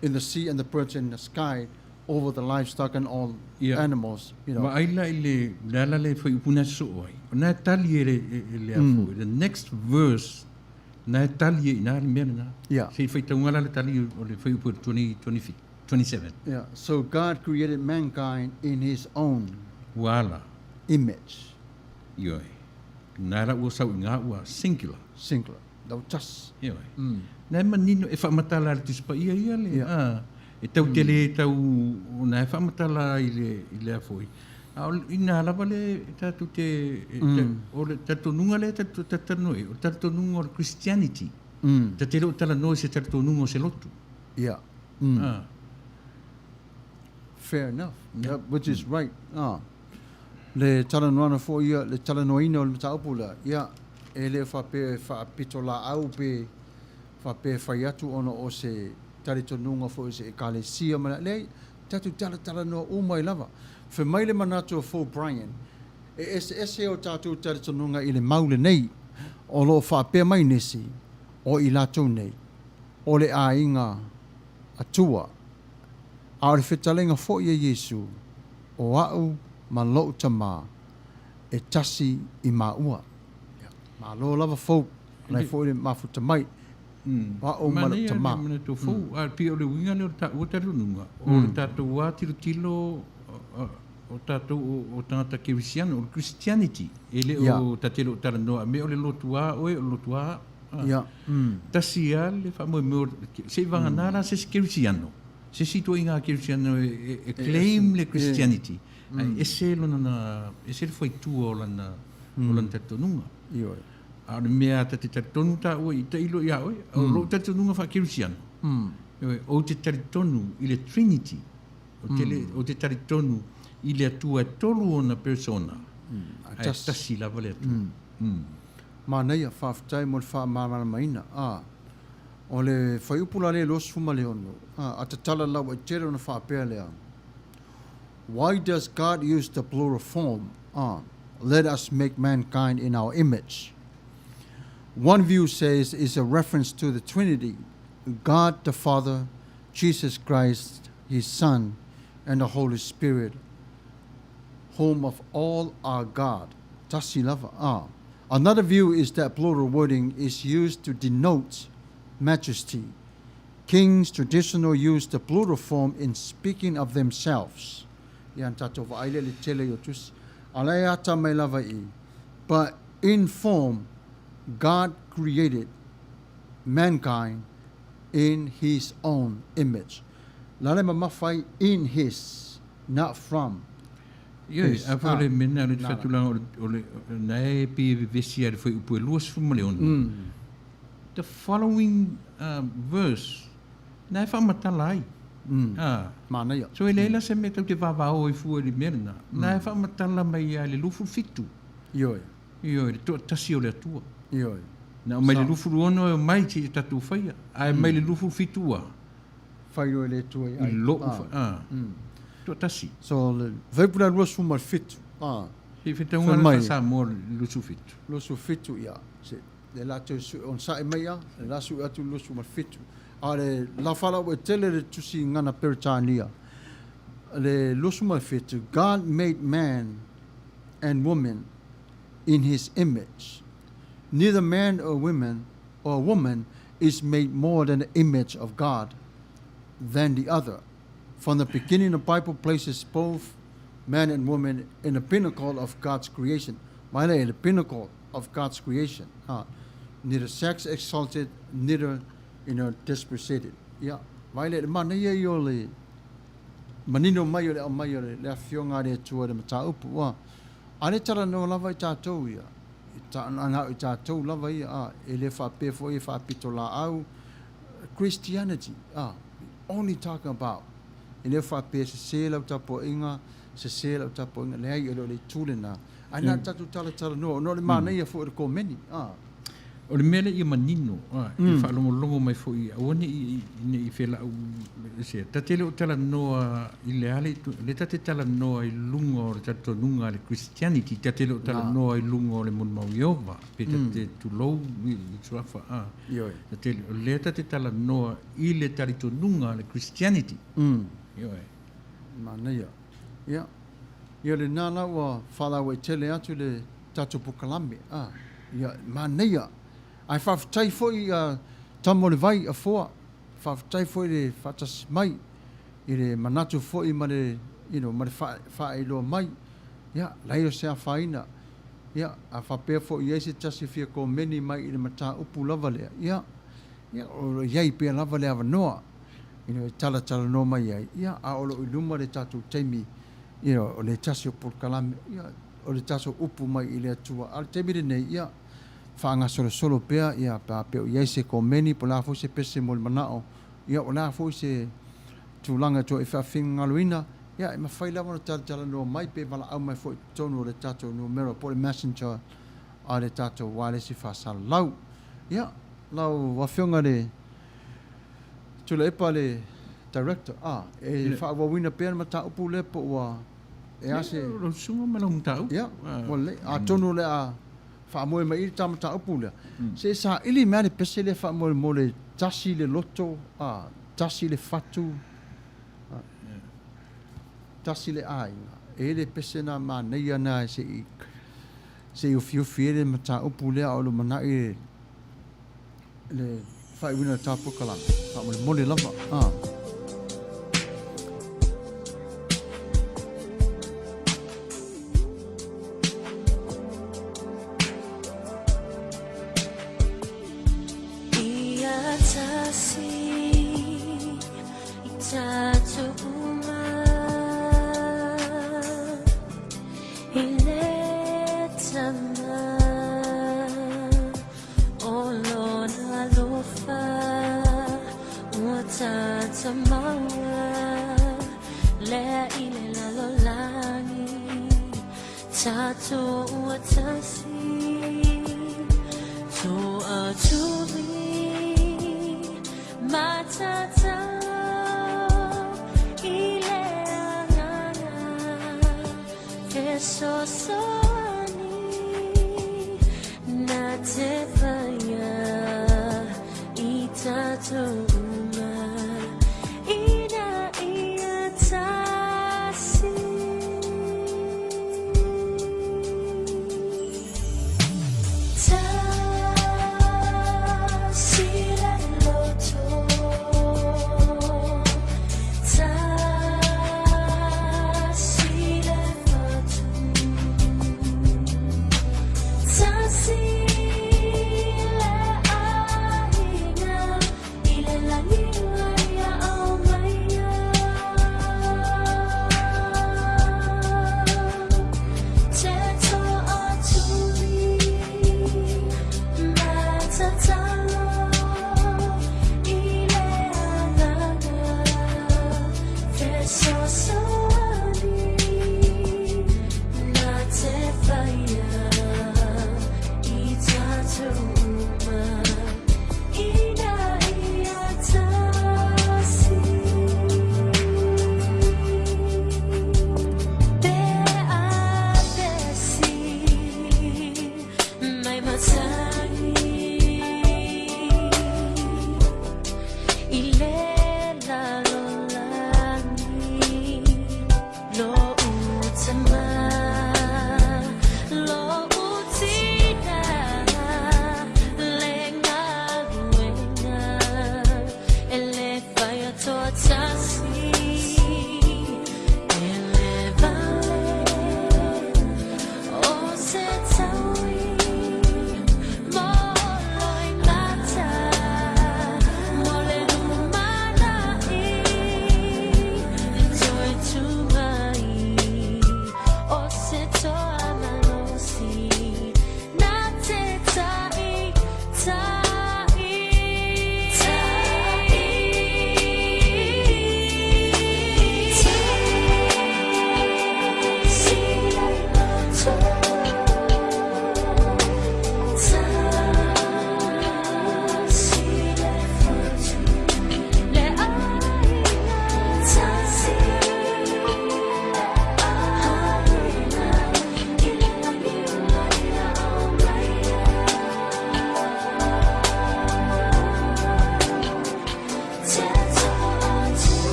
in the sea and the birds in the sky. over the livestock and all
Ia.
animals, you know.
Vaai la i le, le ala le fuaiupu na soo ai. O na e tali e le, e, e le mm. The next verse, na e tali e ina le mea lena.
Yeah.
Se i faitauga la le tali o le fuaiupu 20, 20, 27.
Yeah. So God created mankind in his own
Ua ala,
image,
ioe. Na la ua sau i ngā ua singular.
singular. Lau tasi.
Ioe. Mm. Na e manino e whaamatala le tusi paia ia le.
Yeah.
Ah, e tau tele tau, na e whaamatala i le, i le afoi. A o ina lava le tātou te, e, o le tatonuga le tātou tatanoe, o le tatonuga o le Christianity.
Mm.
Ta te leo talanoa se tatonuga o se lotu.
Yeah. Mm.
Ah,
Fair enough. Yeah. which is right. Ah. Le talanoana foi ia, le talanoaina o le mataupu la. Ia, e le whape whaapito la au pe whape whai atu ona o se talitonuga foi o se ekalesia ma le tatou talatalanoa uma ai lava. Fai mai le manatu o Fou Brian, e eseese o tatou talitonuga i le mau lenei, o lo o faapea mai nisi o i latou nei, o le aiga Atua, a o le fetalaiga foi a Iesu, o a'u ma lo'u Tamā, e tasi i maua. Ia, malo lava Fou, anai foi le mafuta mai, o a'u ma lo'u
Manaia le
Tamā.
manatu fou, a pei o le uiga lea o le taua talitonuga, o le tatou lava tilotilo o tatou o tagata kerisiano, o le Christianity, e le o ta te le o talanoa mea o le lotu a oe, o le lotu a
Ia.
Tasi lava le faamoemoe, se i vagana la se isi kerisiano, se isi ituaiga kerisiano e claim le Christianity, ae ese lona, ese le faitua o lana, o lana talitonuga.
Ioe.
A o le mea ta te talitonu taua i tailo ia oe, o lou talitonuga faakerisiano, ioe, ou te talitonu i le Trinity, ou te le, ou te talitonu i le Atua e tolu ona persona, ae tasi lava le Atua.
Manaia, faafetai mo le faamalamalamaina. A, o le fuaiupu la lea 26, a, a tatala lauaitele ona faapea lea, Why does God use the plural form, a, let us make mankind in our image? One view says it's a reference to the Trinity, God the Father, Jesus Christ, his Son, and the Holy Spirit, whom of all are God. Tasi lava. Ah. Another view is that plural wording is used to denote majesty. Kings traditionally used the plural form in speaking of themselves. Ia na tatou vaai lea i le tele o tusi. A la e ata mai lava i. But in form, God created mankind in his own image. La le mamafa ai in his, not from
Ioe,
his.
a foi
Ah,
le mea lena o le
nala.
faatulaga o le, o le, na e pei e vevesi lava i le fuaiupu e 26. The following verse, na e faamatala ai. Ah.
Manaia.
So e leai la se mea tou te vavao ai fua i le mea lena. Na e faamatala mai lava i le 27.
Ioe.
Ioe, le toatasi o le Atua.
Ioe.
Na aumai le 26 e omai seia tatou faia, ae mai le 27 ua.
Fai loa e le Atua i ai.
I lou fa, a. Toatasi.
So le fuaiupu la 27, a.
Se i faitauga la faa-Samoa le 27.
27, ia. Se, le latou sue, onosai mai a, le la sue atu le 27. A o le la faalauaitele le tusi gana Peretania, le 27, God made man and woman in his image. Neither man or women or woman is made more than the image of God than the other. From the beginning, the Bible places both man and woman in the pinnacle of God's creation. Mai le, the pinnacle of God's creation. Ha. Neither sex exalted, neither, you know, depreciated. Ia, mai le, manaia ia o le manino mai o le aumai o le, le afioga a le Atua i le mataupu. Ua, a le talanoa lava i tatou ia. I ta, na o i tatou lava ia, a, e le faapea foi e faapito laau. Christianity, a, we only talking about. E le faapea sese lau tapuaiga, sese lau tapuaiga, leai, e le o le itu lena. Ae na o le tatou talatalanoa, ona o le manaia foi o le komeni, a.
O le mea lea ia manino, a, i le faalogologo mai foi, aua ne i, ne i felau se. Ta te le o talanoa i le a le itu, lea ta te talanoa i luga o le talitonuga a le Christianity, ta te le o talanoa i luga o le molimau Ieova, pe ta te tulou i le suafa, a.
Ioe.
Ta te, o lea ta te talanoa i le talitonuga a le Christianity. Ioe.
Manaia. Ia, ia lena la ua faalauaitele atu le tatou polokalame. A, ia, manaia. Ae faafetai foi a Tama o le Vai, Afoa, faafetai foi le faatasi mai i le manatu foi ma le, you know, ma le faailoa mai. Ia, leai o se afaina. Ia, a faapea foi i ai se tasi e fia komeni mai i le mataupu lava lea, ia, ia, o lo o i ai pea lava le avanoa, you know, e talatalanoa mai ai, ia, a o lo o i luma le tatou taimi, you know, o le tasi o polokalame, ia, o le tatou upu mai i le Atua. A o le taimi lenei, ia, faagasolosolo pea, ia, pe a pea o i ai se komeni, po o le a foi se pese mo le manao, ia, o le a foi se tulaga e toe faafingaloina, ia, e mafai lava ona talatalanoa mai pe valaau mai foi i totonu o le tatou numera po o le messenger a le tatou uaelesi faasalalau. Ia, lau Afioga i le Tuilaepa le Director, a, e faaauauina pea le mataupu lea po ua, e a se...
Lau susuga ma lau mataupu.
Ia, ua lelei. Atonu o le a faamoe mai i i le ta mataupu lea. Se i saili mai lava le pese lea faamolemole, tasi le loto, a, tasi le fatu, a, tasi le aiga. E i ai le pese na manaia na se i se i ufiufi ai le mataupu lea a o lumanai le le faaiuina o le ta polokalame. Faamolemole lava. A.
Ia tasi i tatou uma i le tama o lona alofa ua tata maua lea i le lalolagi tatou ua tasi toatuli matatau i le agaga fesoasoani na te paia i tatou uma ina ia tasi. Tasi le loto, tasi le fatu, tasi le aiga i le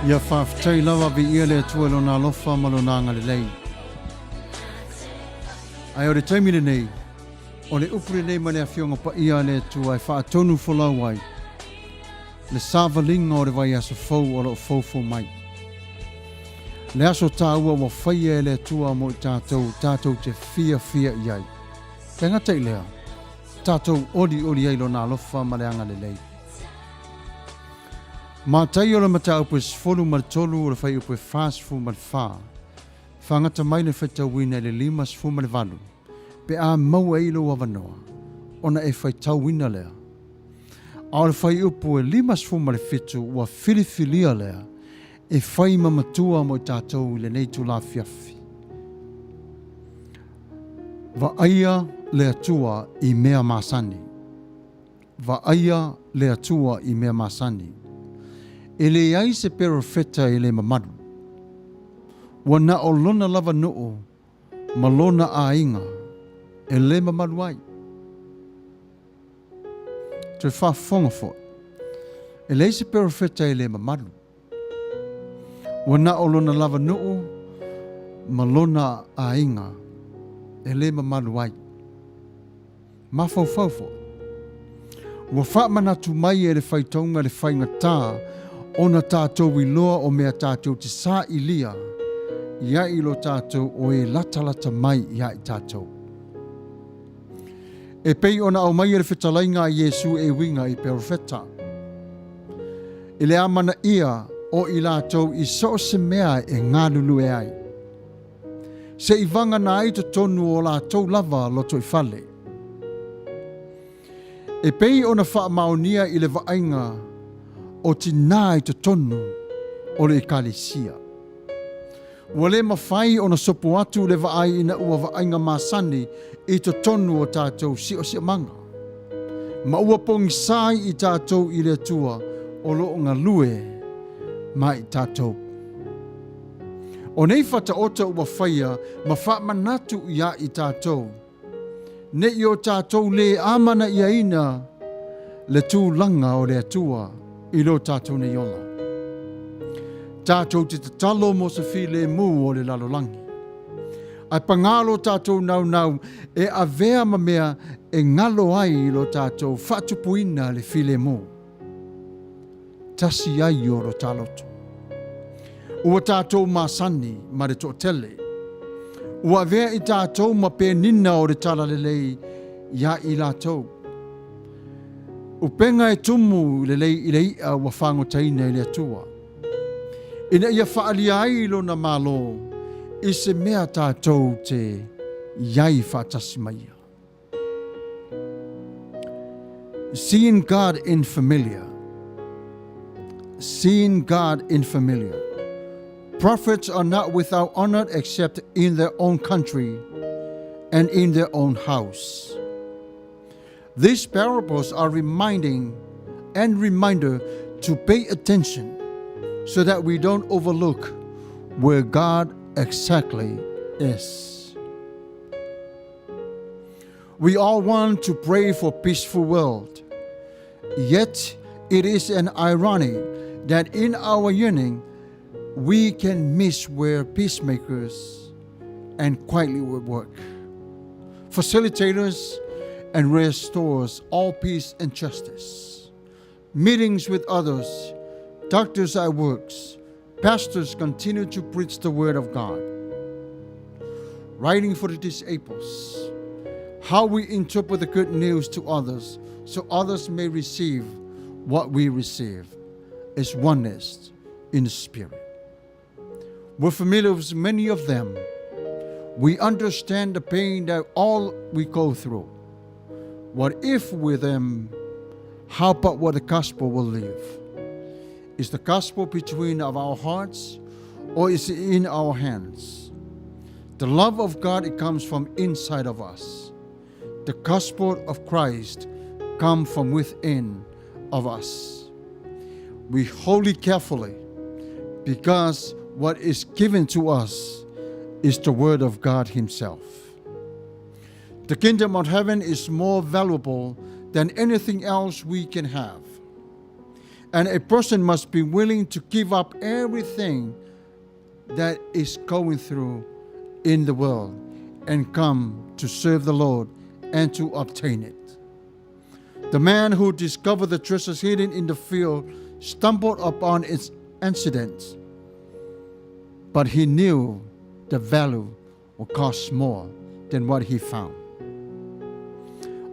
Ia faafetai lava viia le Atua i lona alofa ma lona agalelei. Ae o le taimi lenei, o le upu lenei ma le Afioga Paia a le Atua e faatonu folau ai le savaliga o le vaiaso fou o lo o foufou mai. Le aso taua ua faia e le Atua mo i tatou, tatou te fiafia i ai. E gata i lea, tatou olioli ai lona alofa ma le agalelei. Mataio o le mataupu e 13 o le fuaiupu e 44, faagata mai le faitauina i le 58, pe a maua ai lou avanoa, ona e faitauina lea. A o le fuaiupu e 57 ua filifilia lea e fai ma matua mo i tatou i lenei itula afiafi. Vaaia le Atua i mea masani. Vaaia le Atua i mea masani. E leai se perofeta e le mamalu. Ua na o lona lava nuu ma lona aiga e le mamalu ai. Toe faafofoga foi, e leai se perofeta e le mamalu. Ua na o lona lava nuu ma lona aiga e le mamalu ai. Mafaufau foi. Ua faamanatu mai e le faitauga le faigata ona tatou iloa o mea tatou te sailia ia i lo tatou o e latalata mai ia i tatou. E pei ona aumaia le fetalaiga a Iesu e uiga i perofeta. I le amanaia o i latou i so o se mea e galulue ai. Se i vagana ai totonu o latou lava lotoifale. E pei ona faamaonia i le vaaiga o tinā i totonu o le Ekalesia. Ua le mafai ona sopo atu le vaai ina ua vaaiga masani i totonu o tatou siosiomaga, ma ua pogisa ai i tatou i le Atua o lo o galue ma i tatou. O nei fataota ua faia ma faamanatu iā i tatou, ne i o tatou lē amanaiaina le tulaga o le Atua i lo tatou nei ola. Tatou te tatalo mo se filemu o le lalolagi. Ae pagā lo tatou naunau e avea ma mea e galo ai i lo tatou faatupuina le filemu. Tasi ai o lo ta loto. Ua tatou masani ma le toatele. Ua avea i tatou ma penina o le talalelei iā i latou. Upega e tumu lelei i le i'a ua fagotaina i le Atua, ina ia faaalia ai lona Malo i se mea tatou te i ai faatasi ma ia. Seeing God in familiar. Seeing God in familiar. Prophets are not without honor except in their own country and in their own house. These parables are reminding and reminder to pay attention so that we don't overlook where God exactly is. We all want to pray for peaceful world. Yet it is an irony that in our yearning we can miss where peacemakers and quietly work. Facilitators and restores all peace and justice. Meetings with others, doctors at works, pastors continue to preach the word of God. Writing for the disables, how we interpret the good news to others so others may receive what we receive is oneness in the spirit. We're familiar with many of them. We understand the pain that all we go through. What if with them, how about what the gospel will live? Is the gospel between of our hearts or is it in our hands? The love of God, it comes from inside of us. The gospel of Christ come from within of us. We hold it carefully because what is given to us is the word of God himself. The kingdom of heaven is more valuable than anything else we can have. And a person must be willing to give up everything that is going through in the world and come to serve the Lord and to obtain it. The man who discovered the treasures hidden in the field stumbled upon its incident, but he knew the value would cost more than what he found.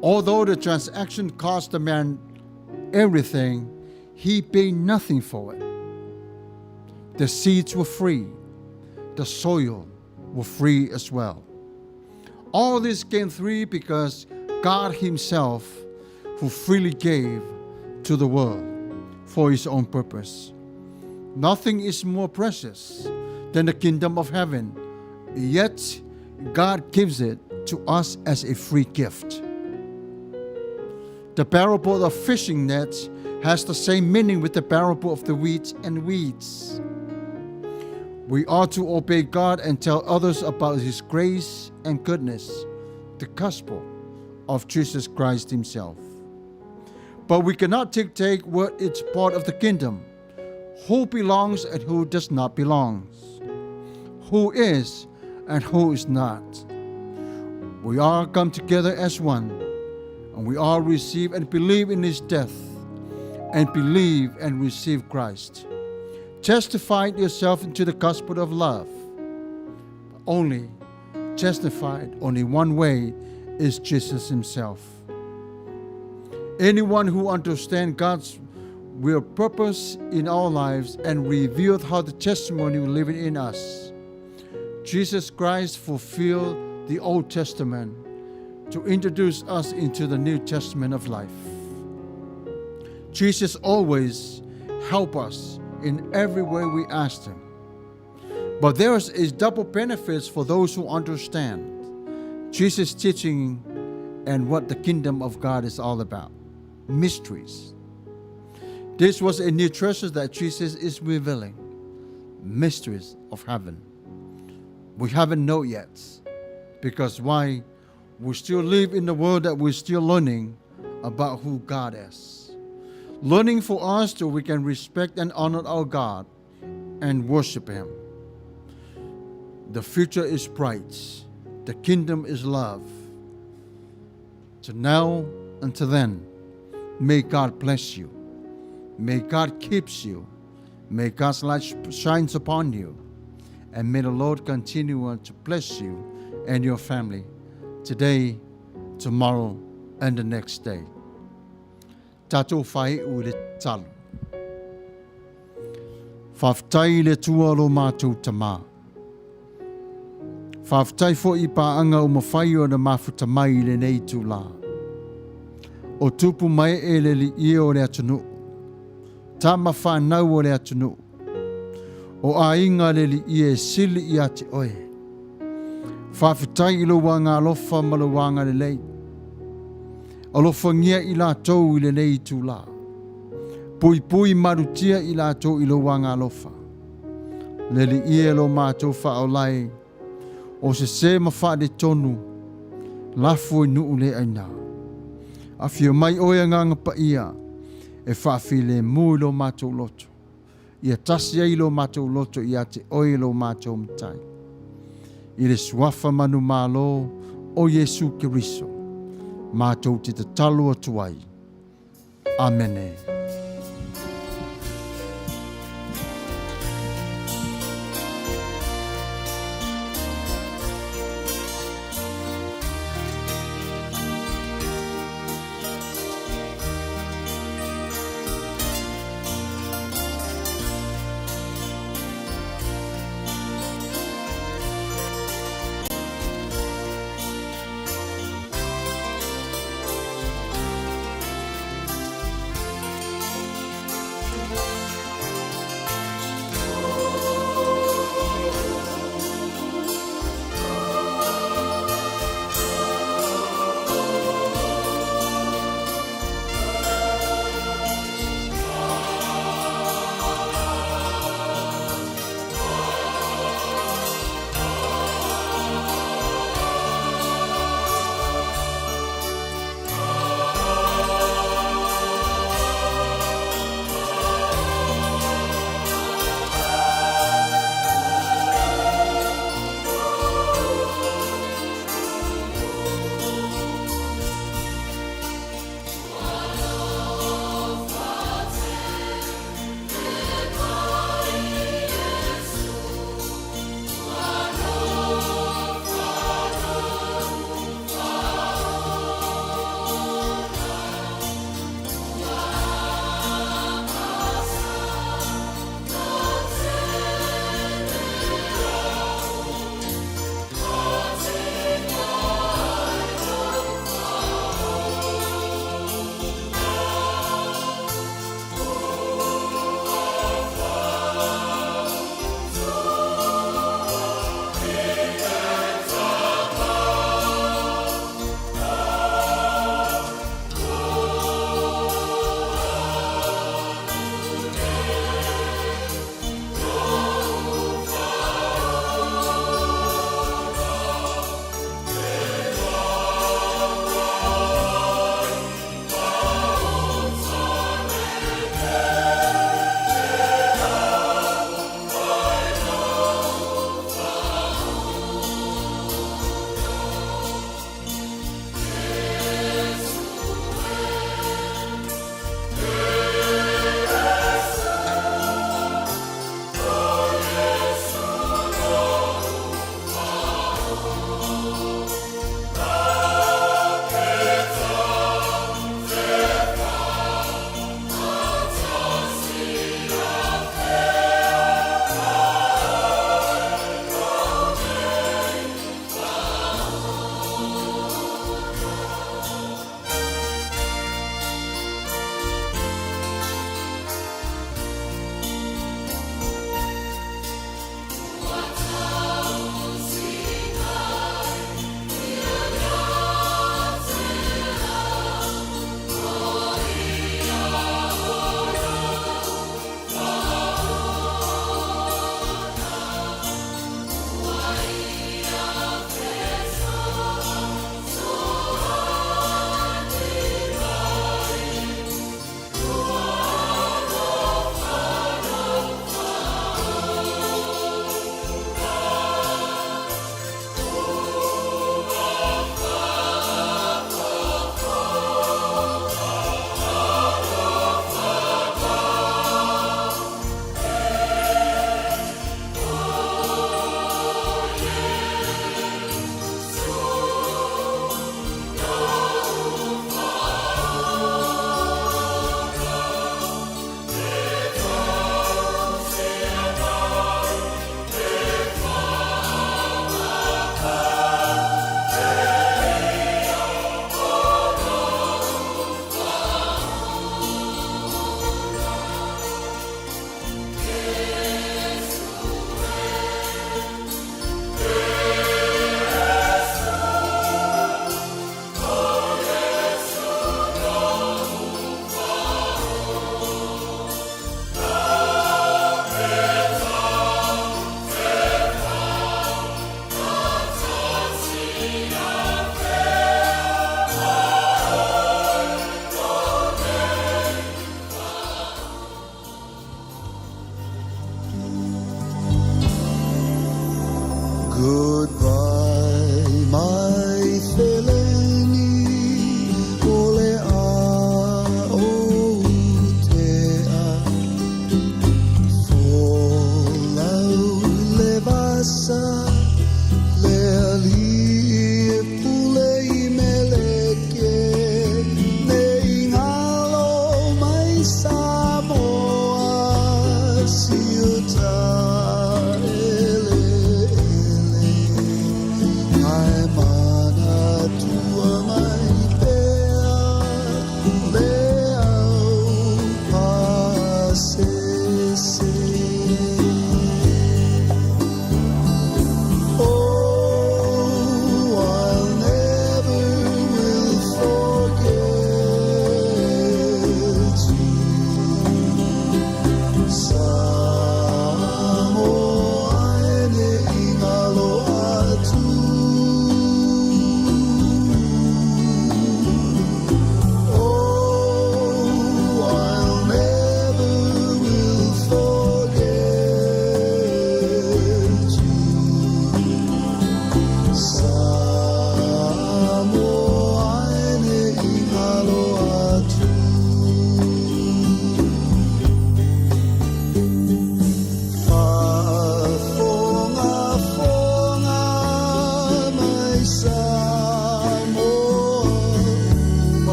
Although the transaction cost the man everything, he paid nothing for it. The seeds were free, the soil were free as well. All this came free because God Himself, who freely gave to the world for His own purpose. Nothing is more precious than the kingdom of heaven, yet God gives it to us as a free gift. The parable of fishing nets has the same meaning with the parable of the wheat and weeds. We are to obey God and tell others about His grace and goodness, the gospel of Jesus Christ Himself. But we cannot dictate what is part of the kingdom, who belongs and who does not belong, who is and who is not. We all come together as one, and we all receive and believe in His death, and believe and receive Christ. Justify yourself into the gospel of love. Only justified only one way is Jesus Himself. Anyone who understands God's will purpose in our lives and revealed how the testimony will live in us. Jesus Christ fulfilled the Old Testament to introduce us into the New Testament of life. Jesus always help us in every way we ask him. But there is double benefits for those who understand Jesus' teaching and what the kingdom of God is all about. Mysteries. This was a new treasure that Jesus is revealing. Mysteries of heaven. We haven't known yet. Because why? We still live in the world that we're still learning about who God is. Learning for us so we can respect and honor our God and worship Him. The future is bright. The kingdom is love. So now until then, may God bless you. May God keeps you. May God's light shines upon you. And may the Lord continue to bless you and your family today, tomorrow, and the next day. Tatou faai'u i le tatalo. Faafetai i le Atua lo matou Tama. Faafetai foi i paaga ua mafai ona mafuta mai i lenei itulā. O tupu mae le liia o le atunuu, tama fanau o le atunuu, o aiga le liia e sili ia te oe. Faafetai i lou agaalofa ma lou agalelei. Alofagia i latou i lenei itulā. Puipui malutia i latou i lou agaalofa. Le Alii e lo matou faaola e, o sese ma faaletonu, lafo i nuu le aina. Afio mai oe Agaga Paia e faafilemu i lo matou loto. Ia tasi ai lo matou loto ia te oe lo matou Matai. I le suafa manumalo o Iesu Keriso, matou te tatalo atu ai. Amene.